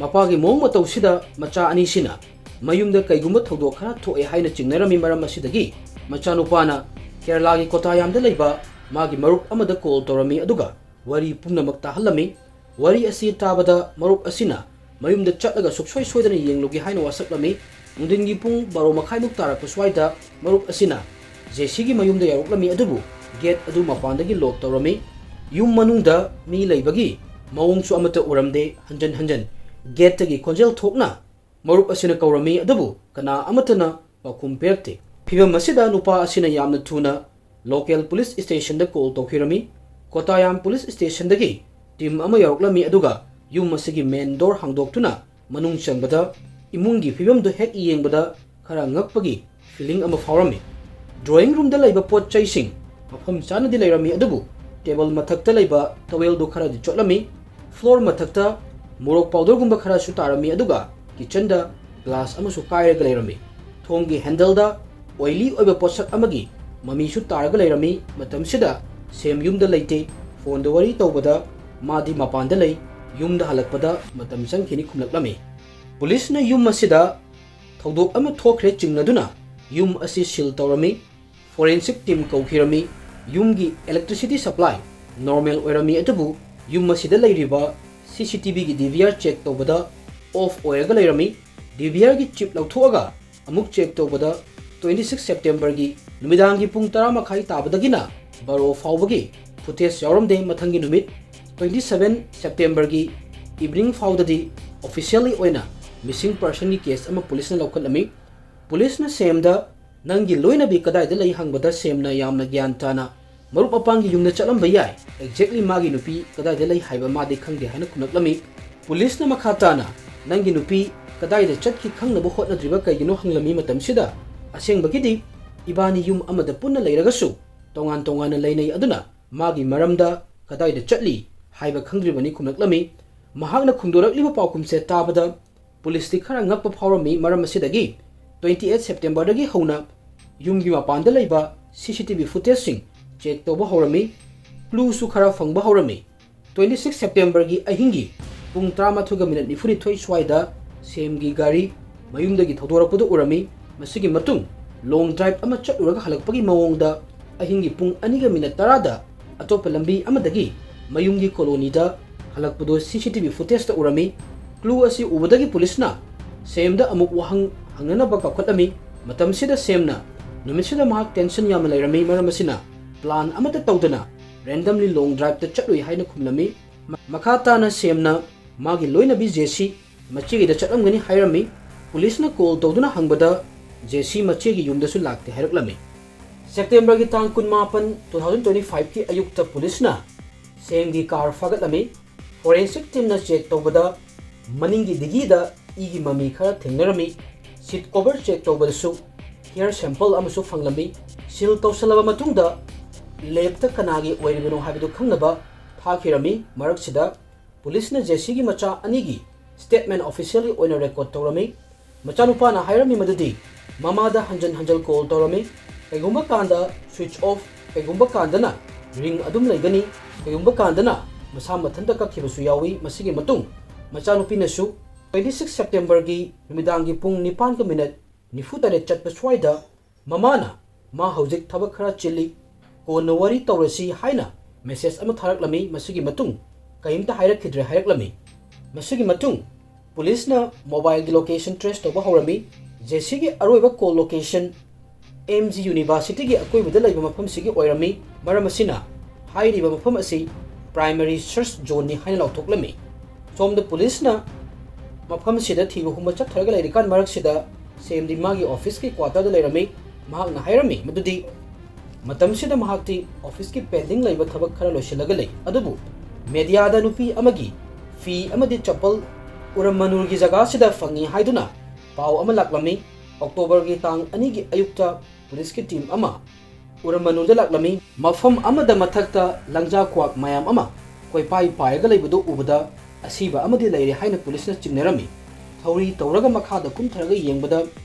ꯃꯄꯥꯒꯤ ꯃꯑꯣꯡ ꯃꯇꯧꯁꯤꯗ ꯃꯆꯥ ꯑꯅꯤꯁꯤꯅ ꯃꯌꯨꯝꯗ ꯀꯩꯒꯨꯝꯕ ꯊꯧꯗꯣꯛ ꯈꯔ ꯊꯣꯛꯑꯦ ꯍꯥꯏꯅ ꯆꯤꯡꯅꯔꯝꯃꯤ꯫ ꯃꯔꯝ ꯑꯁꯤꯗꯒꯤ ꯃꯆꯥꯅꯨꯄꯥꯅ ꯀꯦꯔꯂꯥꯒꯤ ꯀꯣꯇꯥꯌꯥꯝꯗ ꯂꯩꯕ ꯃꯥꯒꯤ ꯃꯔꯨꯞ ꯑꯃꯗ call ꯇꯧꯔꯝꯃꯤ, ꯑꯗꯨꯒ ꯋꯥꯔꯤ ꯄꯨꯝꯅꯃꯛ ꯇꯥꯍꯜꯂꯝꯃꯤ꯫ ꯋꯥꯔꯤ ꯑꯁꯤ ꯇꯥꯕꯗ ꯃꯔꯨꯞ ꯑꯁꯤꯅ ꯃꯌꯨꯝꯗ ꯆꯠꯂꯒ ꯁꯨꯡꯁꯣꯏ ꯁꯣꯏꯗꯅ ꯌꯦꯡꯂꯨꯒꯦ ꯍꯥꯏꯅ ꯋꯥꯁꯛꯂꯝꯃꯤ꯫ ꯅꯨꯡꯊꯤꯟꯒꯤ ꯄꯨꯡ ꯕꯥꯔꯣ ꯃꯈꯥꯏꯃꯨꯛ ꯇꯥꯔꯛꯄ ꯁ꯭ꯋꯥꯏꯗ ꯃꯔꯨꯞ ꯑꯁꯤꯅ ꯖꯦꯁꯤꯒꯤ ꯃꯌꯨꯝꯗ ꯌꯧꯔꯛꯂꯝꯃꯤ, ꯑꯗꯨꯕꯨ gate ꯑꯗꯨ ꯃꯄꯥꯟꯗꯒꯤ lock ꯇꯧꯔꯝꯃꯤ꯫ ꯌꯨꯝ ꯃꯅꯨꯡꯗ ꯃꯤ ꯂꯩꯕꯒꯤ ꯃꯑꯣꯡꯁꯨ ꯑꯃꯠꯇ ꯎꯔꯝꯗꯦ꯫ ꯍꯟꯖꯟ ꯍꯟꯖꯟ gateꯇꯒꯤ ꯈꯣꯟꯖꯦꯜ ꯊꯣꯛꯅ ꯃꯔꯨꯞ ꯑꯁꯤꯅ ꯀꯧꯔꯝꯃꯤ, ꯑꯗꯨꯕꯨ ꯀꯅꯥ ꯑꯃꯠꯇꯅ ꯄꯥꯎꯈꯨꯝ ꯄꯤꯔꯛꯇꯦ꯫ ꯐꯤꯚꯝ ꯑꯁꯤꯗ ꯅꯨꯄꯥ ꯑꯁꯤꯅ ꯌꯥꯝꯅ ꯊꯨꯅ local police stationꯗ call ꯇꯧꯈꯤꯔꯝꯃꯤ꯫ ꯀꯣꯇꯥꯌꯥꯝ police stationꯗꯒꯤ team ꯑꯃ ꯌꯧꯔꯛꯂꯝꯃꯤ, ꯑꯗꯨꯒ ꯌꯨꯝ ꯑꯁꯤꯒꯤ main door ꯍꯥꯡꯗꯣꯛꯇꯨꯅ ꯃꯅꯨꯡ ꯆꯪꯕꯗ ꯏꯃꯨꯡꯒꯤ ꯐꯤꯕꯝꯗꯨ ꯍꯦꯛ ꯌꯦꯡꯕꯗ ꯈꯔ ꯉꯛꯄꯒꯤ feeling ꯑꯃ ꯐꯥꯎꯔꯝꯃꯤ꯫ Drawing roomꯗ ꯂꯩꯕ ꯄꯣꯠ ꯆꯩꯁꯤꯡ ꯃꯐꯝ ꯆꯥꯅꯗꯤ ꯂꯩꯔꯝꯃꯤ, ꯑꯗꯨꯕꯨ table ꯃꯊꯛꯇ ꯂꯩꯕ towelꯗꯨ ꯈꯔꯗꯤ ꯆꯣꯠꯂꯝꯃꯤ꯫ Floor ꯃꯊꯛꯇ ꯃꯣꯔꯣꯛ powderꯒꯨꯝꯕ ꯈꯔꯁꯨ ꯇꯥꯔꯝꯃꯤ, ꯑꯗꯨꯒ kitchenꯗ glass ꯑꯃꯁꯨ ꯀꯥꯏꯔꯒ ꯂꯩꯔꯝꯃꯤ꯫ ꯊꯣꯡꯒꯤ handleꯗ oily ꯑꯣꯏꯕ ꯄꯣꯠꯁꯛ ꯑꯃꯒꯤ ꯃꯃꯤꯁꯨ ꯇꯥꯔꯒ ꯂꯩꯔꯝꯃꯤ꯫ ꯃꯇꯝꯁꯤꯗ ꯁꯦꯝ ꯌꯨꯝꯗ ꯂꯩꯇꯦ꯫ Phoneꯗ ꯋꯥꯔꯤ ꯇꯧꯕꯗ ꯃꯥꯗꯤ ꯃꯄꯥꯟꯗ ꯂꯩ, ꯌꯨꯝꯗ ꯍꯜꯂꯛꯄꯗ ꯃꯇꯝ ꯆꯪꯈꯤꯅꯤ ꯈꯨꯝꯂꯛꯂꯝꯃꯤ꯫ ꯄꯨꯂꯤꯁꯅ ꯌꯨꯝ ꯑꯁꯤꯗ ꯊꯧꯗꯣꯛ ꯑꯃ ꯊꯣꯛꯈ꯭ꯔꯦ ꯆꯤꯡꯅꯗꯨꯅ ꯌꯨꯝ ꯑꯁꯤ seal ꯇꯧꯔꯝꯃꯤ꯫ Forensic team ꯀꯧꯈꯤꯔꯝꯃꯤ꯫ ꯌꯨꯝꯒꯤ electricity supply normal ꯑꯣꯏꯔꯝꯃꯤ, ꯑꯗꯨꯕꯨ ꯌꯨꯝ ꯑꯁꯤꯗ ꯂꯩꯔꯤꯕ CCTVꯒꯤ DVR check ꯇꯧꯕꯗ off ꯑꯣꯏꯔꯒ ꯂꯩꯔꯝꯃꯤ꯫ DVRꯒꯤ chip ꯂꯧꯊꯣꯛꯑꯒ ꯑꯃꯨꯛ check ꯇꯧꯕꯗ twenty six Septemberꯒꯤ ꯅꯨꯃꯤꯗꯥꯡꯒꯤ ꯄꯨꯡ ꯇꯔꯥ ꯃꯈꯥꯏ ꯇꯥꯕꯗꯒꯤꯅ ꯕꯥꯔꯣ ꯐꯥꯎꯕꯒꯤ footage ꯌꯥꯎꯔꯝꯗꯦ꯫ ꯃꯊꯪꯒꯤ ꯅꯨꯃꯤꯠ twenty seven Septemberꯒꯤ evening ꯐꯥꯎꯗꯗꯤ officially ꯑꯣꯏꯅ missing personꯒꯤ case ꯑꯃ ꯄꯨꯂꯤꯁꯅ ꯂꯧꯈꯠꯂꯝꯃꯤ꯫ ꯄꯨꯂꯤꯁꯅ ꯁꯦꯝꯗ "ꯅꯪꯒꯤ ꯂꯣꯏꯅꯕꯤ ꯀꯗꯥꯏꯗ ꯂꯩ?" ꯍꯪꯕꯗ ꯁꯦꯝꯅ ꯌꯥꯝꯅ ꯒ꯭ꯌꯥꯟ ꯇꯥꯅ "ꯃꯔꯨꯞ ꯃꯄꯥꯡꯒꯤ ꯌꯨꯝꯗ ꯆꯠꯂꯝꯕ ꯌꯥꯏ, exactly ꯃꯥꯒꯤ ꯅꯨꯄꯤ ꯀꯗꯥꯏꯗ ꯂꯩ ꯍꯥꯏꯕ ꯃꯥꯗꯤ ꯈꯪꯗꯦ" ꯍꯥꯏꯅ ꯈꯨꯝꯂꯛꯂꯝꯃꯤ꯫ ꯄꯨꯂꯤꯁꯅ ꯃꯈꯥ ꯇꯥꯅ "ꯅꯪꯒꯤ ꯅꯨꯄꯤ ꯀꯗꯥꯏꯗ ꯆꯠꯈꯤ ꯈꯪꯅꯕ ꯍꯣꯠꯅꯗ꯭ꯔꯤꯕ ꯀꯩꯒꯤꯅꯣ?" ꯍꯪꯂꯝꯃꯤ꯫ ꯃꯇꯝꯁꯤꯗ ꯑꯁꯦꯡꯕꯒꯤꯗꯤ "ꯏꯕꯥꯅꯤ ꯌꯨꯝ ꯑꯃꯗ ꯄꯨꯟꯅ ꯂꯩꯔꯒꯁꯨ ꯇꯣꯉꯥꯟ ꯇꯣꯉꯥꯟꯅ ꯂꯩꯅꯩ, ꯑꯗꯨꯅ ꯃꯥꯒꯤ ꯃꯔꯝꯗ ꯀꯗꯥꯏꯗ ꯆꯠꯂꯤ ꯍꯥꯏꯕ ꯈꯪꯗ꯭ꯔꯤꯕꯅꯤ" ꯈꯨꯝꯂꯛꯂꯝꯃꯤ꯫ ꯃꯍꯥꯛꯅ ꯈꯨꯝꯗꯣꯔꯛꯂꯤꯕ ꯄꯥꯎꯈꯨꯝꯁꯦ ꯇꯥꯕꯗ ꯄꯨꯂꯤꯁꯇꯤ ꯈꯔ ꯉꯛꯄ ꯐꯥꯎꯔꯝꯃꯤ꯫ ꯃꯔꯝ ꯑꯁꯤꯗꯒꯤ twenty eight Septemberꯗꯒꯤ ꯍꯧꯅ ꯌꯨꯝꯒꯤ ꯃꯄꯥꯟꯗ ꯂꯩꯕ CCTV footageꯁꯤꯡ check ꯇꯧꯕ ꯍꯧꯔꯝꯃꯤ꯫ Clueꯁꯨ ꯈꯔ ꯐꯪꯕ ꯍꯧꯔꯝꯃꯤ꯫ Twenty six Septemberꯒꯤ ꯑꯍꯤꯡꯒꯤ ꯄꯨꯡ ꯇꯔꯥꯃꯥꯊꯣꯏꯒ minute ꯅꯤꯐꯨꯅꯤꯊꯣꯏ ꯁ꯭ꯋꯥꯏꯗ ꯁꯦꯝꯒꯤ ꯒꯥꯔꯤ ꯃꯌꯨꯝꯗꯒꯤ ꯊꯧꯗꯣꯔꯛꯄꯗꯨ ꯎꯔꯝꯃꯤ꯫ ꯃꯁꯤꯒꯤ ꯃꯇꯨꯡ long drive ꯑꯃ ꯆꯠꯂꯨꯔꯒ ꯍꯜꯂꯛꯄꯒꯤ ꯃꯑꯣꯡꯗ ꯑꯍꯤꯡꯒꯤ ꯄꯨꯡ ꯑꯅꯤꯒ minute ꯇꯔꯥꯗ ꯑꯇꯣꯞꯄ ꯂꯝꯕꯤ ꯑꯃꯗꯒꯤ ꯃꯌꯨꯝꯒꯤ colonyꯗ ꯍꯜꯂꯛꯄꯗꯨ CCTV footageꯇ ꯎꯔꯝꯃꯤ꯫ Clue ꯑꯁꯤ ꯎꯕꯗꯒꯤ ꯄꯨꯂꯤꯁꯅ ꯁꯦꯝꯗ ꯑꯃꯨꯛ ꯋꯥꯍꯪ ꯍꯪꯅꯅꯕ ꯀꯧꯈꯠꯂꯝꯃꯤ꯫ ꯃꯇꯝꯁꯤꯗ ꯁꯦꯝꯅ ꯅꯨꯃꯤꯠꯁꯤꯗ ꯃꯍꯥꯛ tension ꯌꯥꯝꯅ ꯂꯩꯔꯝꯃꯤ, ꯃꯔꯝ ꯑꯁꯤꯅ plan ꯑꯃꯠꯇ ꯇꯧꯗꯅ randomly long driveꯇ ꯆꯠꯂꯨꯏ ꯍꯥꯏꯅ ꯈꯨꯝꯂꯝꯃꯤ꯫ ꯃ-, ꯃꯈꯥ ꯇꯥꯅ ꯁꯦꯝꯅ ꯃꯥꯒꯤ ꯂꯣꯏꯅꯕꯤ ꯖꯦꯁꯤ ꯃꯆꯦꯒꯤꯗ ꯆꯠꯂꯝꯒꯅꯤ ꯍꯥꯏꯔꯝꯃꯤ꯫ ꯄꯨꯂꯤꯁꯅ call ꯇꯧꯗꯨꯅ ꯍꯪꯕꯗ ꯖꯦꯁꯤ ꯃꯆꯦꯒꯤ ꯌꯨꯝꯗꯁꯨ ꯂꯥꯛꯇꯦ ꯍꯥꯏꯔꯛꯂꯝꯃꯤ꯫ Septemberꯒꯤ ꯇꯥꯡ ꯀꯨꯟꯃꯥꯄꯟ, two thousand twenty fiveꯀꯤ ꯑꯌꯨꯛꯇ ꯄꯨꯂꯤꯁꯅ ꯁꯦꯝꯒꯤ car ꯐꯥꯒꯠꯂꯝꯃꯤ꯫ Forensic teamꯅ check ꯇꯧꯕꯗ ꯃꯅꯤꯡꯒꯤ ꯗꯤꯒꯤꯗ ꯏꯒꯤ ꯃꯃꯤ ꯈꯔ ꯊꯦꯡꯅꯔꯝꯃꯤ꯫ ꯁꯤꯠ ꯀꯣꯚꯔ ꯆꯦꯛ ꯇꯧꯕꯗꯁꯨ ꯍꯤꯌꯔ ꯁꯦꯝꯄꯜ ꯑꯃꯁꯨ ꯐꯪꯂꯝꯃꯤ꯫ ꯁꯤꯜ ꯇꯧꯁꯜꯂꯕ ꯃꯇꯨꯡꯗ ꯂꯦꯞꯇ ꯀꯅꯥꯒꯤ ꯑꯣꯏꯔꯤꯕꯅꯣ ꯍꯥꯏꯕꯗꯨ ꯈꯪꯅꯕ ꯊꯥꯈꯤꯔꯝꯃꯤ꯫ ꯃꯔꯛꯁꯤꯗ ꯄꯨꯂꯤꯁꯅ ꯖꯦꯁꯤꯒꯤ ꯃꯆꯥ ꯑꯅꯤꯒꯤ ꯁ꯭ꯇꯦꯠꯃꯦꯟ ꯑꯣꯐꯤꯁꯤꯌꯦꯜꯒꯤ ꯑꯣꯏꯅ ꯔꯦꯀꯣꯔꯗ ꯇꯧꯔꯝꯃꯤ꯫ ꯃꯆꯥꯅꯨꯄꯥꯅ ꯍꯥꯏꯔꯝꯃꯤ ꯃꯗꯨꯗꯤ ꯃꯃꯥꯗ ꯍꯟꯖꯟ ꯍꯟꯖꯟ ꯀꯣꯜ ꯇꯧꯔꯝꯃꯤ꯫ ꯀꯩꯒꯨꯝꯕ ꯀꯥꯟꯗ ꯁ꯭ꯋꯤꯆ ꯑꯣꯐ, ꯀꯩꯒꯨꯝꯕ ꯀꯥꯟꯗꯅ ꯔꯤꯡ ꯑꯗꯨꯝ ꯂꯩꯒꯅꯤ, ꯀꯩꯒꯨꯝꯕ ꯀꯥꯟꯗꯅ ꯃꯁꯥ ꯃꯊꯟꯇ ꯀꯛꯈꯤꯕꯁꯨ ꯌꯥꯎꯏ꯫ ꯃꯁꯤꯒꯤ ꯃꯇꯨꯡ ꯃꯆꯥꯅꯨꯄꯤꯅꯁꯨ twenty six ꯁꯦꯞꯇꯦꯝꯕꯔꯒꯤ ꯅꯨꯃꯤꯗꯥꯡꯒꯤ ꯄꯨꯡ ꯅꯤꯄꯥꯟꯒ ꯃꯤꯅꯠ ꯅꯤꯐꯨ ꯇꯔꯦꯠ ꯆꯠꯄ ꯁ꯭ꯋꯥꯏꯗ ꯃꯃꯥꯅ "ꯃꯥ ꯍꯧꯖꯤꯛ ꯊꯕꯛ ꯈꯔ ꯆꯤꯜꯂꯤ, ꯀꯣꯟꯅ ꯋꯥꯔꯤ ꯇꯧꯔꯁꯤ" ꯍꯥꯏꯅ ꯃꯦꯁꯦꯖ ꯑꯃ ꯊꯥꯔꯛꯂꯝꯃꯤ꯫ ꯃꯁꯤꯒꯤ ꯃꯇꯨꯡ ꯀꯔꯤꯝꯇ ꯍꯥꯏꯔꯛꯈꯤꯗ꯭ꯔꯦ ꯍꯥꯏꯔꯛꯂꯝꯃꯤ꯫ ꯃꯁꯤꯒꯤ ꯃꯇꯨꯡ ꯄꯨꯂꯤꯁꯅ ꯃꯣꯕꯥꯏꯜꯒꯤ ꯂꯣꯀꯦꯁꯟ ꯇ꯭ꯔꯦꯁ ꯇꯧꯕ ꯍꯧꯔꯝꯃꯤ꯫ ꯖꯦꯁꯤꯒꯤ ꯑꯔꯣꯏꯕ ꯀꯣꯜ ꯂꯣꯀꯦꯁꯟ ꯑꯦꯝ ꯖꯤ ꯌꯨꯅꯤꯚꯔꯁꯤꯇꯤꯒꯤ ꯑꯀꯣꯏꯕꯗ ꯂꯩꯕ ꯃꯐꯝꯁꯤꯒꯤ ꯑꯣꯏꯔꯝꯃꯤ꯫ ꯃꯔꯝ ꯑꯁꯤꯅ ꯍꯥꯏꯔꯤꯕ ꯃꯐꯝ ꯑꯁꯤ ꯄ꯭ꯔꯥꯏꯃꯔꯤ ꯁꯔꯆ ꯖꯣꯟꯅꯤ ꯍꯥꯏꯅ ꯂꯥꯎꯊꯣꯛꯂꯝꯃꯤ꯫ ꯁꯣꯝꯗ ꯄꯨꯂꯤꯁꯅ ꯃꯐꯝꯁꯤꯗ ꯊꯤꯕ ꯍꯨꯝꯕ ꯆꯠꯊꯔꯒ ꯂꯩꯔꯤꯀꯥꯟ ꯃꯔꯛꯁꯤꯗ ꯁꯦꯝꯗꯤ ꯃꯥꯒꯤ ꯑꯣꯐꯤꯁꯀꯤ ꯀ꯭ꯋꯥꯇꯔꯗ ꯂꯩꯔꯝꯃꯤ꯫ ꯃꯍꯥꯛꯅ ꯍꯥꯏꯔꯝꯃꯤ ꯃꯗꯨꯗꯤ ꯃꯇꯝꯁꯤꯗ ꯃꯍꯥꯛꯇꯤ ꯑꯣꯐꯤꯁꯀꯤ ꯄꯦꯟꯗꯤꯡ ꯂꯩꯕ ꯊꯕꯛ ꯈꯔ ꯂꯣꯏꯁꯤꯜꯂꯒ ꯂꯩ꯫ ꯑꯗꯨꯕꯨ ꯃꯦꯗꯤꯌꯥꯗ ꯅꯨꯄꯤ ꯑꯃꯒꯤ ꯐꯤ ꯑꯃꯗꯤ ꯆꯄꯜ ꯎꯔꯝꯃꯅꯨꯔꯒꯤ ꯖꯒꯥꯁꯤꯗ ꯐꯪꯉꯤ ꯍꯥꯏꯗꯨꯅ ꯄꯥꯎ ꯑꯃ ꯂꯥꯛꯂꯝꯃꯤ꯫ ꯑꯣꯛꯇꯣꯕꯔꯒꯤ ꯇꯥꯡ ꯑꯅꯤꯒꯤ ꯑꯌꯨꯛꯇ ꯄꯨꯂꯤꯁꯀꯤ ꯇꯤꯝ ꯑꯃ ꯎꯔꯝꯃꯅꯨꯔꯗ ꯂꯥꯛꯂꯝꯃꯤ꯫ ꯃꯐꯝ ꯑꯃꯗ ꯃꯊꯛꯇ ꯂꯪꯖꯥ ꯀ꯭ꯋꯥꯛ ꯃꯌꯥꯝ ꯑꯃ ꯀꯣꯏꯄꯥꯏ ꯄꯥꯏꯔꯒ ꯂꯩꯕꯗꯨ ꯎꯕꯗ ꯑꯁꯤꯕ ꯑꯃꯗꯤ ꯂꯩꯔꯦ ꯍꯥꯏꯅ ꯄꯨꯂꯤꯁꯅ ꯆꯤꯡꯅꯔꯝꯃꯤ꯫ ꯊꯧꯔꯤ ꯇꯧꯔꯒ ꯃꯈꯥꯗ ꯀꯨꯝꯊꯔꯒ ꯌꯦꯡꯕꯗ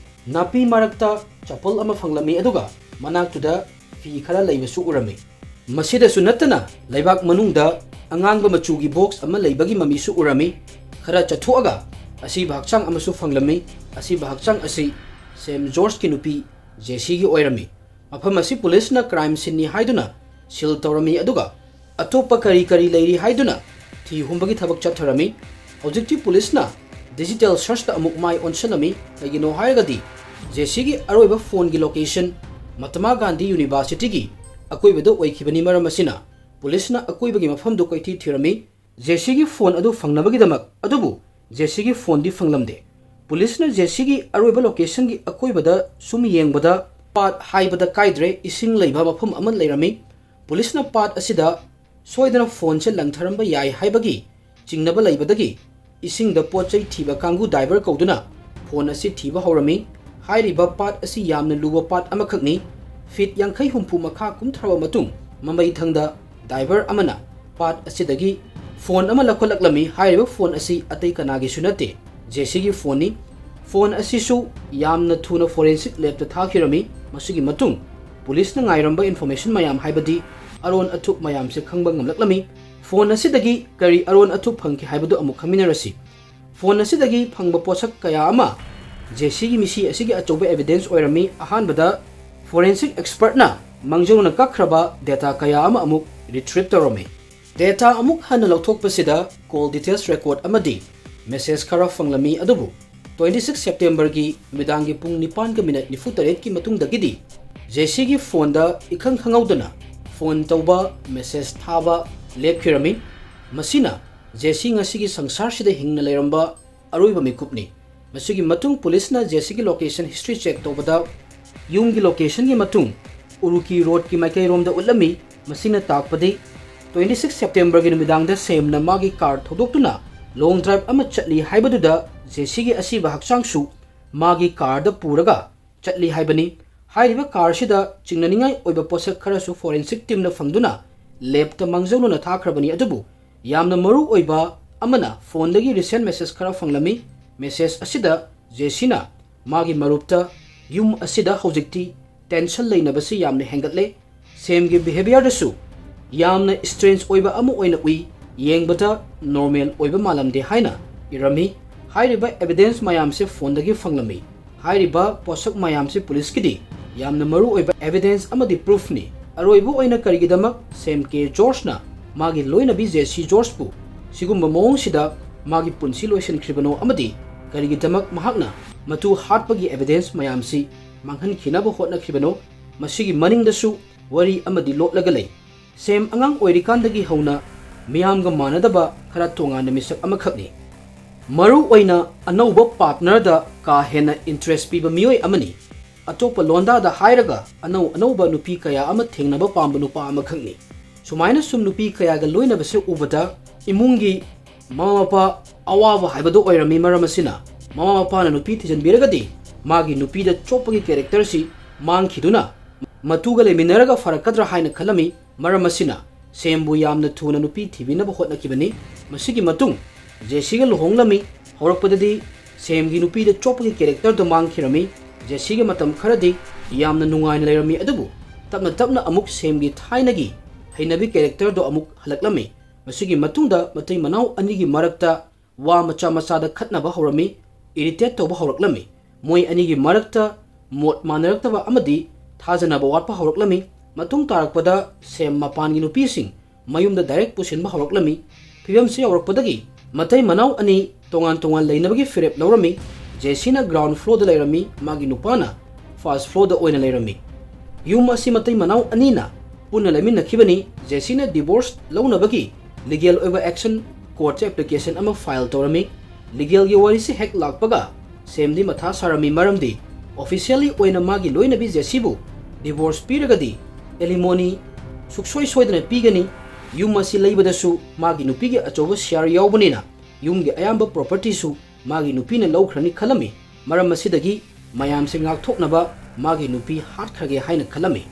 ꯅꯥꯄꯤ ꯃꯔꯛꯇ ꯆꯄꯜ ꯑꯃ ꯐꯪꯂꯝꯃꯤ, ꯑꯗꯨꯒ ꯃꯅꯥꯛꯇꯨꯗ ꯐꯤ ꯈꯔ ꯂꯩꯕꯁꯨ ꯎꯔꯝꯃꯤ꯫ ꯃꯁꯤꯗꯁꯨ ꯅꯠꯇꯅ ꯂꯩꯕꯥꯛ ꯃꯅꯨꯡꯗ ꯑꯉꯥꯡꯕ ꯃꯆꯨꯒꯤ ꯕꯣꯛꯁ ꯑꯃ ꯂꯩꯕꯒꯤ ꯃꯃꯤꯁꯨ ꯎꯔꯝꯃꯤ꯫ ꯈꯔ ꯆꯠꯊꯣꯛꯑꯒ ꯑꯁꯤꯕ ꯍꯛꯆꯥꯡ ꯑꯃꯁꯨ ꯐꯪꯂꯝꯃꯤ꯫ ꯑꯁꯤꯕ ꯍꯛꯆꯥꯡ ꯑꯁꯤ ꯁꯦꯝ ꯖꯣꯔꯖꯀꯤ ꯅꯨꯄꯤ ꯖꯦꯁꯤꯒꯤ ꯑꯣꯏꯔꯝꯃꯤ꯫ ꯃꯐꯝ ꯑꯁꯤ ꯄꯨꯂꯤꯁꯅ ꯀ꯭ꯔꯥꯏꯝ ꯁꯤꯟꯅꯤ ꯍꯥꯏꯗꯨꯅ ꯁꯤꯜ ꯇꯧꯔꯝꯃꯤ, ꯑꯗꯨꯒ ꯑꯇꯣꯞꯄ ꯀꯔꯤ ꯀꯔꯤ ꯂꯩꯔꯤ ꯍꯥꯏꯗꯨꯅ ꯊꯤ ꯍꯨꯝꯕꯒꯤ ꯊꯕꯛ ꯆꯠꯊꯔꯝꯃꯤ꯫ ꯍꯧꯖꯤꯛꯇꯤ ꯄꯨꯂꯤꯁꯅ ꯗꯤꯖꯤꯇꯦꯜ ꯁꯔꯆꯇ ꯑꯃꯨꯛ ꯃꯥꯏ ꯑꯣꯟꯁꯤꯜꯂꯝꯃꯤ꯫ ꯀꯩꯒꯤꯅꯣ ꯍꯥꯏꯔꯒꯗꯤ ꯖꯦꯁꯤꯒꯤ ꯑꯔꯣꯏꯕ ꯐꯣꯟꯒꯤ ꯂꯣꯀꯦꯁꯟ ꯃꯍꯥꯇꯃꯥ ꯒꯥꯟꯙꯤ ꯌꯨꯅꯤꯚꯔꯁꯤꯇꯤꯒꯤ ꯑꯀꯣꯏꯕꯗ ꯑꯣꯏꯈꯤꯕꯅꯤ꯫ ꯃꯔꯝ ꯑꯁꯤꯅ ꯄꯨꯂꯤꯁꯅ ꯑꯀꯣꯏꯕꯒꯤ ꯃꯐꯝꯗꯨ ꯀꯣꯏꯊꯤ ꯊꯤꯔꯝꯃꯤ꯫ ꯖꯦꯁꯤꯒꯤ ꯐꯣꯟ ꯑꯗꯨ ꯐꯪꯅꯕꯒꯤꯗꯃꯛ, ꯑꯗꯨꯕꯨ ꯖꯦꯁꯤꯒꯤ ꯐꯣꯟꯗꯤ ꯐꯪꯂꯝꯗꯦ꯫ ꯄꯨꯂꯤꯁꯅ ꯖꯦꯁꯤꯒꯤ ꯑꯔꯣꯏꯕ ꯂꯣꯀꯦꯁꯟꯒꯤ ꯑꯀꯣꯏꯕꯗ ꯁꯨꯝ ꯌꯦꯡꯕꯗ ꯄꯥꯠ ꯍꯥꯏꯕꯗ ꯀꯥꯏꯗ꯭ꯔꯦ, ꯏꯁꯤꯡ ꯂꯩꯕ ꯃꯐꯝ ꯑꯃ ꯂꯩꯔꯝꯃꯤ꯫ ꯄꯨꯂꯤꯁꯅ ꯄꯥꯠ ꯑꯁꯤꯗ ꯁꯣꯏꯗꯅ ꯐꯣꯟꯁꯦ ꯂꯪꯊꯔꯝꯕ ꯌꯥꯏ ꯍꯥꯏꯕꯒꯤ ꯆꯤꯡꯅꯕ ꯂꯩꯕꯗꯒꯤ ꯏꯁꯤꯡꯗ ꯄꯣꯠ ꯆꯩ ꯊꯤꯕ ꯀꯥꯡꯕꯨ diver ꯀꯧꯗꯨꯅ ꯐꯣꯟ ꯑꯁꯤ ꯊꯤꯕ ꯍꯧꯔꯝꯃꯤ꯫ ꯍꯥꯏꯔꯤꯕ ꯄꯥꯠ ꯑꯁꯤ ꯌꯥꯝꯅ ꯂꯨꯕ ꯄꯥꯠ ꯑꯃꯈꯛꯅꯤ꯫ ꯐꯤꯠ ꯌꯥꯡꯈꯩ ꯍꯨꯝꯐꯨ ꯃꯈꯥ ꯀꯨꯝꯊꯔꯕ ꯃꯇꯨꯡ ꯃꯃꯩ ꯊꯪꯗ diver ꯑꯃꯅ ꯄꯥꯠ ꯑꯁꯤꯗꯒꯤ ꯐꯣꯟ ꯑꯃ ꯂꯧꯈꯠꯂꯛꯂꯝꯃꯤ꯫ ꯍꯥꯏꯔꯤꯕ ꯐꯣꯟ ꯑꯁꯤ ꯑꯇꯩ ꯀꯅꯥꯒꯤꯁꯨ ꯅꯠꯇꯦ, ꯖꯦꯁꯤꯒꯤ ꯐꯣꯟꯅꯤ꯫ ꯐꯣꯟ ꯑꯁꯤꯁꯨ ꯌꯥꯝꯅ ꯊꯨꯅ forensic ꯂꯦꯞꯇ ꯊꯥꯈꯤꯔꯝꯃꯤ꯫ ꯃꯁꯤꯒꯤ ꯃꯇꯨꯡ ꯄꯨꯂꯤꯁꯅ ꯉꯥꯏꯔꯝꯕ information ꯃꯌꯥꯝ, ꯍꯥꯏꯕꯗꯤ ꯑꯔꯣꯟ ꯑꯊꯨꯞ ꯃꯌꯥꯝꯁꯦ ꯈꯪꯕ ꯉꯝꯂꯛꯂꯝꯃꯤ꯫ ꯐꯣꯟ ꯑꯁꯤꯗꯒꯤ ꯀꯔꯤ ꯑꯔꯣꯟ ꯑꯊꯨꯞ ꯐꯪꯈꯤ ꯍꯥꯏꯕꯗꯨ ꯑꯃꯨꯛ ꯈꯪꯃꯤꯟꯅꯔꯁꯤ꯫ ꯐꯣꯟ ꯑꯁꯤꯗꯒꯤ ꯐꯪꯕ ꯄꯣꯠꯁꯛ ꯀꯌꯥ ꯑꯃ ꯖꯦꯁꯤꯒꯤ ꯃꯤꯁꯤ ꯑꯁꯤꯒꯤ ꯑꯆꯧꯕ evidence ꯑꯣꯏꯔꯝꯃꯤ꯫ ꯑꯍꯥꯟꯕꯗ, forensic expertꯅ ꯃꯥꯡꯖꯧꯅꯅ ꯀꯛꯈ꯭ꯔꯕ data ꯀꯌꯥ ꯑꯃ ꯑꯃꯨꯛ retrieve ꯇꯧꯔꯝꯃꯤ꯫ Data ꯑꯃꯨꯛ ꯍꯟꯅ ꯂꯧꯊꯣꯛꯄꯁꯤꯗ call details record ꯑꯃꯗꯤ message ꯈꯔ ꯐꯪꯂꯝꯃꯤ, ꯑꯗꯨꯕꯨ twenty six Septemberꯒꯤ ꯅꯨꯃꯤꯗꯥꯡꯒꯤ ꯄꯨꯡ ꯅꯤꯄꯥꯟꯒ minute ꯅꯤꯐꯨ ꯇꯔꯦꯠꯀꯤ ꯃꯇꯨꯡꯗꯒꯤꯗꯤ ꯖꯦꯁꯤꯒꯤ ꯐꯣꯟꯗ ꯏꯈꯪ ꯈꯪꯍꯧꯗꯅ ꯐꯣꯟ ꯇꯧꯕ, message ꯊꯥꯕ ꯂꯦꯞꯈꯤꯔꯝꯃꯤ꯫ ꯃꯁꯤꯅ ꯖꯦꯁꯤ ꯉꯁꯤꯒꯤ ꯁꯪꯁꯥꯔꯁꯤꯗ ꯍꯤꯡꯅ ꯂꯩꯔꯝꯕ ꯑꯔꯣꯏꯕ ꯃꯤꯀꯨꯞꯅꯤ꯫ ꯃꯁꯤꯒꯤ ꯃꯇꯨꯡ ꯄꯨꯂꯤꯁꯅ ꯖꯦꯁꯤꯒꯤ location history check ꯇꯧꯕꯗ ꯌꯨꯝꯒꯤ locationꯒꯤ ꯃꯇꯨꯡ ꯎꯔꯨꯀꯤ roadꯀꯤ ꯃꯥꯏꯀꯩꯔꯣꯝꯗ ꯎꯠꯂꯝꯃꯤ꯫ ꯃꯁꯤꯅ ꯇꯥꯛꯄꯗꯤ twenty six Septemberꯒꯤ ꯅꯨꯃꯤꯗꯥꯡꯗ ꯁꯦꯝꯅ ꯃꯥꯒꯤ car ꯊꯧꯗꯣꯛꯇꯨꯅ long drive ꯑꯃ ꯆꯠꯂꯤ ꯍꯥꯏꯕꯗꯨꯗ ꯖꯦꯁꯤꯒꯤ ꯑꯁꯤꯕ ꯍꯛꯆꯥꯡꯁꯨ ꯃꯥꯒꯤ carꯗ ꯄꯨꯔꯒ ꯆꯠꯂꯤ ꯍꯥꯏꯕꯅꯤ꯫ ꯍꯥꯏꯔꯤꯕ carꯁꯤꯗ ꯆꯤꯡꯅꯅꯤꯡꯉꯥꯏ ꯑꯣꯏꯕ ꯄꯣꯠꯁꯛ ꯈꯔꯁꯨ forensic teamꯅ ꯐꯪꯗꯨꯅ labꯇ ꯃꯥꯡꯖꯧꯅꯅ ꯊꯥꯈ꯭ꯔꯕꯅꯤ꯫ ꯑꯗꯨꯕꯨ ꯌꯥꯝꯅ ꯃꯔꯨ ꯑꯣꯏꯕ ꯑꯃꯅ phoneꯗꯒꯤ recent message ꯈꯔ ꯐꯪꯂꯝꯃꯤ꯫ Message ꯑꯁꯤꯗ ꯖꯦꯁꯤꯅ ꯃꯥꯒꯤ ꯃꯔꯨꯞꯇ ꯌꯨꯝ ꯑꯁꯤꯗ ꯍꯧꯖꯤꯛꯇꯤ tension ꯂꯩꯅꯕꯁꯤ ꯌꯥꯝꯅ ꯍꯦꯟꯒꯠꯂꯦ, ꯁꯦꯝꯒꯤ behaviorꯗꯁꯨ ꯌꯥꯝꯅ strange ꯑꯣꯏꯕ ꯑꯃ ꯑꯣꯏꯅ ꯎꯏ, ꯌꯦꯡꯕꯗ normal ꯑꯣꯏꯕ ꯃꯥꯜꯂꯝꯗꯦ ꯍꯥꯏꯅ ꯏꯔꯝꯃꯤ꯫ ꯍꯥꯏꯔꯤꯕ evidence ꯃꯌꯥꯝꯁꯦ phoneꯗꯒꯤ ꯐꯪꯂꯝꯃꯤ꯫ ꯍꯥꯏꯔꯤꯕ ꯄꯣꯠꯁꯛ ꯃꯌꯥꯝꯁꯤ ꯄꯨꯂꯤꯁꯀꯤꯗꯤ ꯌꯥꯝꯅ ꯃꯔꯨ ꯑꯣꯏꯕ evidence ꯑꯃꯗꯤ proofꯅꯤ꯫ ꯑꯔꯣꯏꯕ ꯑꯣꯏꯅ ꯀꯔꯤꯒꯤꯗꯃꯛ ꯁꯦꯝ ꯀꯦ ꯖꯣꯔꯖꯅ ꯃꯥꯒꯤ ꯂꯣꯏꯅꯕꯤ ꯖꯦꯁꯤ ꯖꯣꯔꯖꯄꯨ ꯁꯤꯒꯨꯝꯕ ꯃꯑꯣꯡꯁꯤꯗ ꯃꯥꯒꯤ ꯄꯨꯟꯁꯤ ꯂꯣꯏꯁꯤꯟꯈ꯭ꯔꯤꯕꯅꯣ ꯑꯃꯗꯤ ꯀꯔꯤꯒꯤꯗꯃꯛ ꯃꯍꯥꯛꯅ ꯃꯇꯨ ꯍꯥꯠꯄꯒꯤ evidence ꯃꯌꯥꯝꯁꯤ ꯃꯥꯡꯍꯟꯈꯤꯅꯕ ꯍꯣꯠꯅꯈꯤꯕꯅꯣ, ꯃꯁꯤꯒꯤ ꯃꯅꯤꯡꯗꯁꯨ ꯋꯥꯔꯤ ꯑꯃꯗꯤ ꯂꯣꯠꯂꯒ ꯂꯩ꯫ ꯁꯦꯝ ꯑꯉꯥꯡ ꯑꯣꯏꯔꯤꯀꯥꯟꯗꯒꯤ ꯍꯧꯅ ꯃꯤꯌꯥꯝꯒ ꯃꯥꯟꯅꯗꯕ ꯈꯔ ꯇꯣꯉꯥꯟꯕ ꯃꯤꯁꯛ ꯑꯃꯈꯛꯅꯤ꯫ ꯃꯔꯨ ꯑꯣꯏꯅ ꯑꯅꯧꯕ partnerꯗ ꯀꯥ ꯍꯦꯟꯅ interest ꯄꯤꯕ ꯃꯤꯑꯣꯏ ꯑꯃꯅꯤ꯫ ꯑꯇꯣꯞꯄ ꯂꯣꯟꯗꯥꯗ ꯍꯥꯏꯔꯒ ꯑꯅꯧ ꯑꯅꯧꯕ ꯅꯨꯄꯤ ꯀꯌꯥ ꯑꯃ ꯊꯦꯡꯅꯕ ꯄꯥꯝꯕ ꯅꯨꯄꯥ ꯑꯃꯈꯛꯅꯤ꯫ ꯁꯨꯃꯥꯏꯅ ꯁꯨꯝ ꯅꯨꯄꯤ ꯀꯌꯥꯒ ꯂꯣꯏꯅꯕꯁꯦ ꯎꯕꯗ ꯏꯃꯨꯡꯒꯤ ꯃꯃꯥ ꯃꯄꯥ ꯑꯋꯥꯕ ꯍꯥꯏꯕꯗꯨ ꯑꯣꯏꯔꯝꯃꯤ꯫ ꯃꯔꯝ ꯑꯁꯤꯅ ꯃꯃꯥ ꯃꯄꯥꯅ ꯅꯨꯄꯤ ꯊꯤꯖꯤꯟꯕꯤꯔꯒꯗꯤ ꯃꯥꯒꯤ ꯅꯨꯄꯤꯗ ꯆꯣꯞꯄꯒꯤ ꯀꯦꯔꯦꯛꯇꯔꯁꯤ ꯃꯥꯡꯈꯤꯗꯨꯅ ꯃꯇꯨꯒ ꯂꯩꯃꯤꯟꯅꯔꯒ ꯐꯔꯛꯀꯗ꯭ꯔꯥ ꯍꯥꯏꯅ ꯈꯜꯂꯝꯃꯤ꯫ ꯃꯔꯝ ꯑꯁꯤꯅ ꯁꯦꯝꯕꯨ ꯌꯥꯝꯅ ꯊꯨꯅ ꯅꯨꯄꯤ ꯊꯤꯕꯤꯅꯕ ꯍꯣꯠꯅꯈꯤꯕꯅꯤ꯫ ꯃꯁꯤꯒꯤ ꯃꯇꯨꯡ ꯖꯦꯁꯤꯒ ꯂꯨꯍꯣꯡꯂꯝꯃꯤ꯫ ꯍꯧꯔꯛꯄꯗꯗꯤ ꯁꯦꯝꯒꯤ ꯅꯨꯄꯤꯗ ꯆꯣꯞꯄꯒꯤ ꯀꯦꯔꯦꯛꯇꯔꯗꯨ ꯃꯥꯡꯈꯤꯔꯝꯃꯤ꯫ ꯖꯦꯁꯤꯒ ꯃꯇꯝ ꯈꯔꯗꯤ ꯌꯥꯝꯅ ꯅꯨꯡꯉꯥꯏꯅ ꯂꯩꯔꯝꯃꯤ, ꯑꯗꯨꯕꯨ ꯇꯞꯅ ꯇꯞꯅ ꯑꯃꯨꯛ ꯁꯦꯝꯒꯤ ꯊꯥꯏꯅꯒꯤ ꯍꯩꯅꯕꯤ ꯀꯦꯔꯦꯛꯇꯔꯗꯨ ꯑꯃꯨꯛ ꯍꯜꯂꯛꯂꯝꯃꯤ꯫ ꯃꯁꯤꯒꯤ ꯃꯇꯨꯡꯗ ꯃꯇꯩ ꯃꯅꯥꯎ ꯑꯅꯤꯒꯤ ꯃꯔꯛꯇ ꯋꯥ ꯃꯆꯥ ꯃꯆꯥꯗ ꯈꯠꯅꯕ ꯍꯧꯔꯝꯃꯤ, ꯏꯔꯤꯇꯦꯠ ꯇꯧꯕ ꯍꯧꯔꯛꯂꯝꯃꯤ꯫ ꯃꯣꯏ ꯑꯅꯤꯒꯤ ꯃꯔꯛꯇ ꯃꯣꯠ ꯃꯥꯟꯅꯔꯛꯇꯕ ꯑꯃꯗꯤ ꯊꯥꯖꯅꯕ ꯋꯥꯠꯄ ꯍꯧꯔꯛꯂꯝꯃꯤ꯫ ꯃꯇꯨꯡ ꯇꯥꯔꯛꯄꯗ ꯁꯦꯝ ꯃꯄꯥꯟꯒꯤ ꯅꯨꯄꯤꯁꯤꯡ ꯃꯌꯨꯝꯗ ꯗꯥꯏꯔꯦꯛ ꯄꯨꯁꯤꯟꯕ ꯍꯧꯔꯛꯂꯝꯃꯤ꯫ ꯐꯤꯕꯝꯁꯤ ꯌꯧꯔꯛꯄꯗꯒꯤ ꯃꯇꯩ ꯃꯅꯥꯎ ꯑꯅꯤ ꯇꯣꯉꯥꯟ ꯇꯣꯉꯥꯟ ꯂꯩꯅꯕꯒꯤ ꯐꯤꯔꯦꯞ ꯂꯧꯔꯝꯃꯤ꯫ ꯖꯦꯁꯤꯅ ꯒ꯭ꯔꯥꯎꯟ ꯐ꯭ꯂꯣꯔꯗ ꯂꯩꯔꯝꯃꯤ, ꯃꯥꯒꯤ ꯅꯨꯄꯥꯅ ꯐꯥꯔꯁ ꯐ꯭ꯂꯣꯔꯗ ꯑꯣꯏꯅ ꯂꯩꯔꯝꯃꯤ꯫ ꯌꯨꯝ ꯑꯁꯤ ꯃꯇꯩ ꯃꯅꯥꯎ ꯑꯅꯤꯅ ꯄꯨꯟꯅ ꯂꯩꯃꯤꯟꯅꯈꯤꯕꯅꯤ꯫ ꯖꯦꯁꯤꯅ ꯗꯤꯚꯣꯔꯁ ꯂꯧꯅꯕꯒꯤ ꯂꯤꯒꯦꯜ ꯑꯣꯏꯕ ꯑꯦꯛꯁꯟ ꯀꯣꯔꯠꯇ ꯑꯦꯄ꯭ꯂꯤꯀꯦꯁꯟ ꯑꯃ ꯐꯥꯏꯜ ꯇꯧꯔꯝꯃꯤ꯫ ꯂꯤꯒꯦꯜꯒꯤ ꯋꯥꯔꯤꯁꯤ ꯍꯦꯛ ꯂꯥꯛꯄꯒ ꯁꯦꯝꯗꯤ ꯃꯊꯥ ꯁꯥꯔꯝꯃꯤ, ꯃꯔꯝꯗꯤ ꯑꯣꯐꯤꯁꯤꯌꯦꯜꯂꯤ ꯑꯣꯏꯅ ꯃꯥꯒꯤ ꯂꯣꯏꯅꯕꯤ ꯖꯦꯁꯤꯕꯨ ꯗꯤꯚꯣꯔꯁ ꯄꯤꯔꯒꯗꯤ ꯑꯦꯂꯤꯃꯣꯅꯤ ꯁꯨꯛꯁꯣꯏ ꯁꯣꯏꯗꯅ ꯄꯤꯒꯅꯤ꯫ ꯌꯨꯝ ꯑꯁꯤ ꯂꯩꯕꯗꯁꯨ ꯃꯥꯒꯤ ꯅꯨꯄꯤꯒꯤ ꯑꯆꯧꯕ ꯁꯤꯌꯥꯔ ꯌꯥꯎꯕꯅꯤꯅ ꯌꯨꯝꯒꯤ ꯑꯌꯥꯝꯕ ꯄ꯭ꯔꯣꯄꯔꯇꯤꯁꯨ ꯃꯥꯒꯤ ꯅꯨꯄꯤꯅ ꯂꯧꯈ꯭ꯔꯅꯤ ꯈꯜꯂꯝꯃꯤ꯫ ꯃꯔꯝ ꯑꯁꯤꯗꯒꯤ ꯃꯌꯥꯝꯁꯦ ꯉꯥꯛꯊꯣꯛꯅꯕ ꯃꯥꯒꯤ ꯅꯨꯄꯤ ꯍꯥꯠꯈ꯭ꯔꯒꯦ ꯍꯥꯏꯅ ꯈꯜꯂꯝꯃꯤ꯫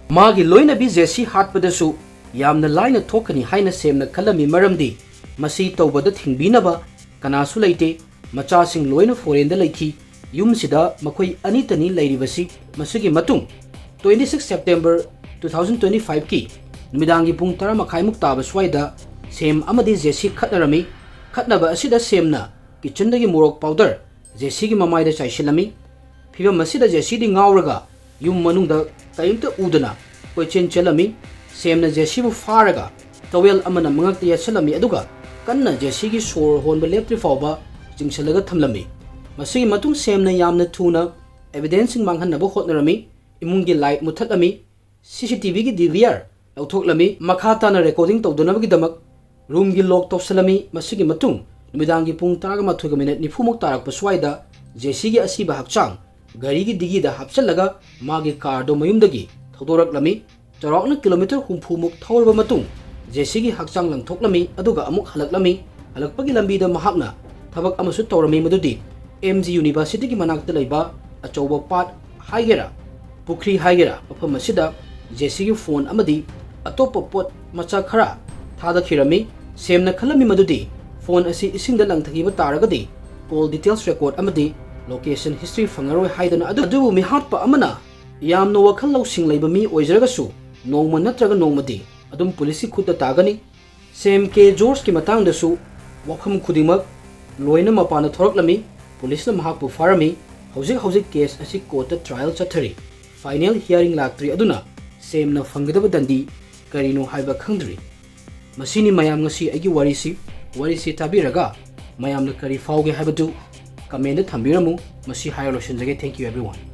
ꯃꯥꯒꯤ ꯂꯣꯏꯅꯕꯤ ꯖꯦꯁꯤ ꯍꯥꯠꯄꯗꯁꯨ ꯌꯥꯝꯅ ꯂꯥꯏꯅ ꯊꯣꯛꯀꯅꯤ ꯍꯥꯏꯅ ꯁꯦꯝꯅ ꯈꯜꯂꯝꯃꯤ, ꯃꯔꯝꯗꯤ ꯃꯁꯤ ꯇꯧꯕꯗ ꯊꯤꯡꯕꯤꯅꯕ ꯀꯅꯥꯁꯨ ꯂꯩꯇꯦ꯫ ꯃꯆꯥꯁꯤꯡ ꯂꯣꯏꯅ ꯐꯣꯔꯦꯟꯗ ꯂꯩꯈꯤ꯫ ꯌꯨꯝꯁꯤꯗ ꯃꯈꯣꯏ ꯑꯅꯤꯇꯅꯤ ꯂꯩꯔꯤꯕꯁꯤ꯫ ꯃꯁꯤꯒꯤ ꯃꯇꯨꯡ twenty six September two thousand twenty fiveꯀꯤ ꯅꯨꯃꯤꯗꯥꯡꯒꯤ ꯄꯨꯡ ꯇꯔꯥ ꯃꯈꯥꯏꯃꯨꯛ ꯇꯥꯕ ꯁ꯭ꯋꯥꯏꯗ ꯁꯦꯝ ꯑꯃꯗꯤ ꯖꯦꯁꯤ ꯈꯠꯅꯔꯝꯃꯤ꯫ ꯈꯠꯅꯕ ꯑꯁꯤꯗ ꯁꯦꯝꯅ ꯀꯤꯠꯆꯟꯗꯒꯤ ꯃꯣꯔꯣꯛ ꯄꯥꯎꯗꯔ ꯖꯦꯁꯤꯒꯤ ꯃꯃꯥꯏꯗ ꯆꯥꯏꯁꯤꯜꯂꯝꯃꯤ꯫ ꯐꯤꯚꯝ ꯑꯁꯤꯗ ꯖꯦꯁꯤꯗꯤ ꯉꯥꯎꯔꯒ ꯌꯨꯝ ꯃꯅꯨꯡꯗ ꯀꯔꯤꯝꯇ ꯎꯗꯅ ꯀꯣꯏꯆꯦꯟ ꯆꯦꯜꯂꯝꯃꯤ꯫ ꯁꯦꯝꯅ ꯖꯦꯁꯤꯕꯨ ꯐꯥꯔꯒ ꯇꯋꯦꯜ ꯑꯃꯅ ꯃꯉꯛꯇ ꯌꯦꯠꯁꯜꯂꯝꯃꯤ, ꯑꯗꯨꯒ ꯀꯟꯅ ꯖꯦꯁꯤꯒꯤ ꯁꯣꯔ ꯍꯣꯟꯕ ꯂꯦꯞꯇ꯭ꯔꯤ ꯐꯥꯎꯕ ꯆꯤꯡꯁꯤꯜꯂꯒ ꯊꯝꯂꯝꯃꯤ꯫ ꯃꯁꯤꯒꯤ ꯃꯇꯨꯡ ꯁꯦꯝꯅ ꯌꯥꯝꯅ ꯊꯨꯅ ꯑꯦꯚꯤꯗꯦꯟꯁꯁꯤꯡ ꯃꯥꯡꯍꯟꯅꯕ ꯍꯣꯠꯅꯔꯝꯃꯤ꯫ ꯏꯃꯨꯡꯒꯤ ꯂꯥꯏꯠ ꯃꯨꯠꯊꯠꯂꯝꯃꯤ꯫ CCTVꯒꯤ DVR ꯂꯧꯊꯣꯛꯂꯝꯃꯤ꯫ ꯃꯈꯥ ꯇꯥꯅ ꯔꯦꯀꯣꯔꯗꯤꯡ ꯇꯧꯗꯅꯕꯒꯤꯗꯃꯛ ꯔꯨꯝꯒꯤ ꯂꯣꯛ ꯇꯧꯁꯜꯂꯝꯃꯤ꯫ ꯃꯁꯤꯒꯤ ꯃꯇꯨꯡ ꯅꯨꯃꯤꯗꯥꯡꯒꯤ ꯄꯨꯡ ꯇꯔꯥꯃꯥꯊꯣꯏꯒ ꯃꯤꯅꯠ ꯅꯤꯐꯨꯃꯨꯛ ꯇꯥꯔꯛꯄ ꯁ꯭ꯋꯥꯏꯗ ꯖꯦꯁꯤꯒꯤ ꯑꯁꯤꯕ ꯍꯛꯆꯥꯡ ꯒꯥꯔꯤꯒꯤ ꯗꯤꯒꯤꯗ ꯍꯥꯞꯆꯜꯂꯒ ꯃꯥꯒꯤ ꯀꯥꯔꯗꯣ ꯃꯌꯨꯝꯗꯒꯤ ꯊꯧꯗꯣꯔꯛꯂꯝꯃꯤ꯫ ꯆꯥꯎꯔꯥꯛꯅ ꯀꯤꯂꯣꯃꯤꯇꯔ ꯍꯨꯝꯐꯨꯃꯨꯛ ꯊꯧꯔꯕ ꯃꯇꯨꯡ ꯖꯦꯁꯤꯒꯤ ꯍꯛꯆꯥꯡ ꯂꯪꯊꯣꯛꯂꯝꯃꯤ, ꯑꯗꯨꯒ ꯑꯃꯨꯛ ꯍꯜꯂꯛꯂꯝꯃꯤ꯫ ꯍꯜꯂꯛꯄꯒꯤ ꯂꯝꯕꯤꯗ ꯃꯍꯥꯛꯅ ꯊꯕꯛ ꯑꯃꯁꯨ ꯇꯧꯔꯝꯃꯤ, ꯃꯗꯨꯗꯤ ꯑꯦꯝ ꯖꯤ ꯌꯨꯅꯤꯚꯔꯁꯤꯇꯤꯒꯤ ꯃꯅꯥꯛꯇ ꯂꯩꯕ ꯑꯆꯧꯕ ꯄꯥꯠ ꯍꯥꯏꯒꯦꯔꯥ, ꯄꯨꯈ꯭ꯔꯤ ꯍꯥꯏꯒꯦꯔꯥ, ꯃꯐꯝ ꯑꯁꯤꯗ ꯖꯦꯁꯤꯒꯤ ꯐꯣꯟ ꯑꯃꯗꯤ ꯑꯇꯣꯞꯄ ꯄꯣꯠ ꯃꯆꯥ ꯈꯔ ꯊꯥꯗꯈꯤꯔꯝꯃꯤ꯫ ꯁꯦꯝꯅ ꯈꯜꯂꯝꯃꯤ ꯃꯗꯨꯗꯤ ꯐꯣꯟ ꯑꯁꯤ ꯏꯁꯤꯡꯗ ꯂꯪꯊꯈꯤꯕ ꯇꯥꯔꯒꯗꯤ call details record ꯑꯃꯗꯤ location history ꯐꯪꯉꯔꯣꯏ ꯍꯥꯏꯗꯅ꯫ ꯑꯗꯨ-, ꯑꯗꯨꯕꯨ ꯃꯤꯍꯥꯠꯄ ꯑꯃꯅ ꯌꯥꯝꯅ ꯋꯥꯈꯜ ꯂꯧꯁꯤꯡ ꯂꯩꯕ ꯃꯤ ꯑꯣꯏꯖꯔꯒꯁꯨ ꯅꯣꯡꯃ ꯅꯠꯇ꯭ꯔꯒ ꯅꯣꯡꯃꯗꯤ ꯑꯗꯨꯝ ꯄꯨꯂꯤꯁꯀꯤ ꯈꯨꯠꯇ ꯇꯥꯒꯅꯤ꯫ ꯁꯦꯝ ꯀꯦ ꯖꯣꯔꯖꯀꯤ ꯃꯇꯥꯡꯗꯁꯨ ꯋꯥꯐꯝ ꯈꯨꯗꯤꯡꯃꯛ ꯂꯣꯏꯅ ꯃꯄꯥꯟꯗ ꯊꯣꯔꯛꯂꯝꯃꯤ꯫ ꯄꯨꯂꯤꯁꯅ ꯃꯍꯥꯛꯄꯨ ꯐꯥꯔꯝꯃꯤ꯫ ꯍꯧꯖꯤꯛ ꯍꯧꯖꯤꯛ case ꯑꯁꯤ courtꯇ trial ꯆꯠꯊꯔꯤ꯫ Final hearing ꯂꯥꯛꯇ꯭ꯔꯤ, ꯑꯗꯨꯅ ꯁꯦꯝꯅ ꯐꯪꯒꯗꯕ ꯗꯟꯗꯤ ꯀꯔꯤꯅꯣ ꯍꯥꯏꯕ ꯈꯪꯗ꯭ꯔꯤ꯫ ꯃꯁꯤꯅꯤ ꯃꯌꯥꯝ ꯉꯁꯤ ꯑꯩꯒꯤ ꯋꯥꯔꯤꯁꯤ꯫ ꯋꯥꯔꯤꯁꯤ ꯇꯥꯕꯤꯔꯒ ꯃꯌꯥꯝꯅ ꯀꯔꯤ ꯐꯥꯎꯒꯦ ꯍꯥꯏꯕꯗꯨ commentꯇ ꯊꯝꯕꯤꯔꯝꯃꯨ꯫ ꯃꯁꯤ ꯍꯥꯏꯔ ꯂꯣꯏꯁꯤꯟꯖꯒꯦ꯫ Thank you everyone꯫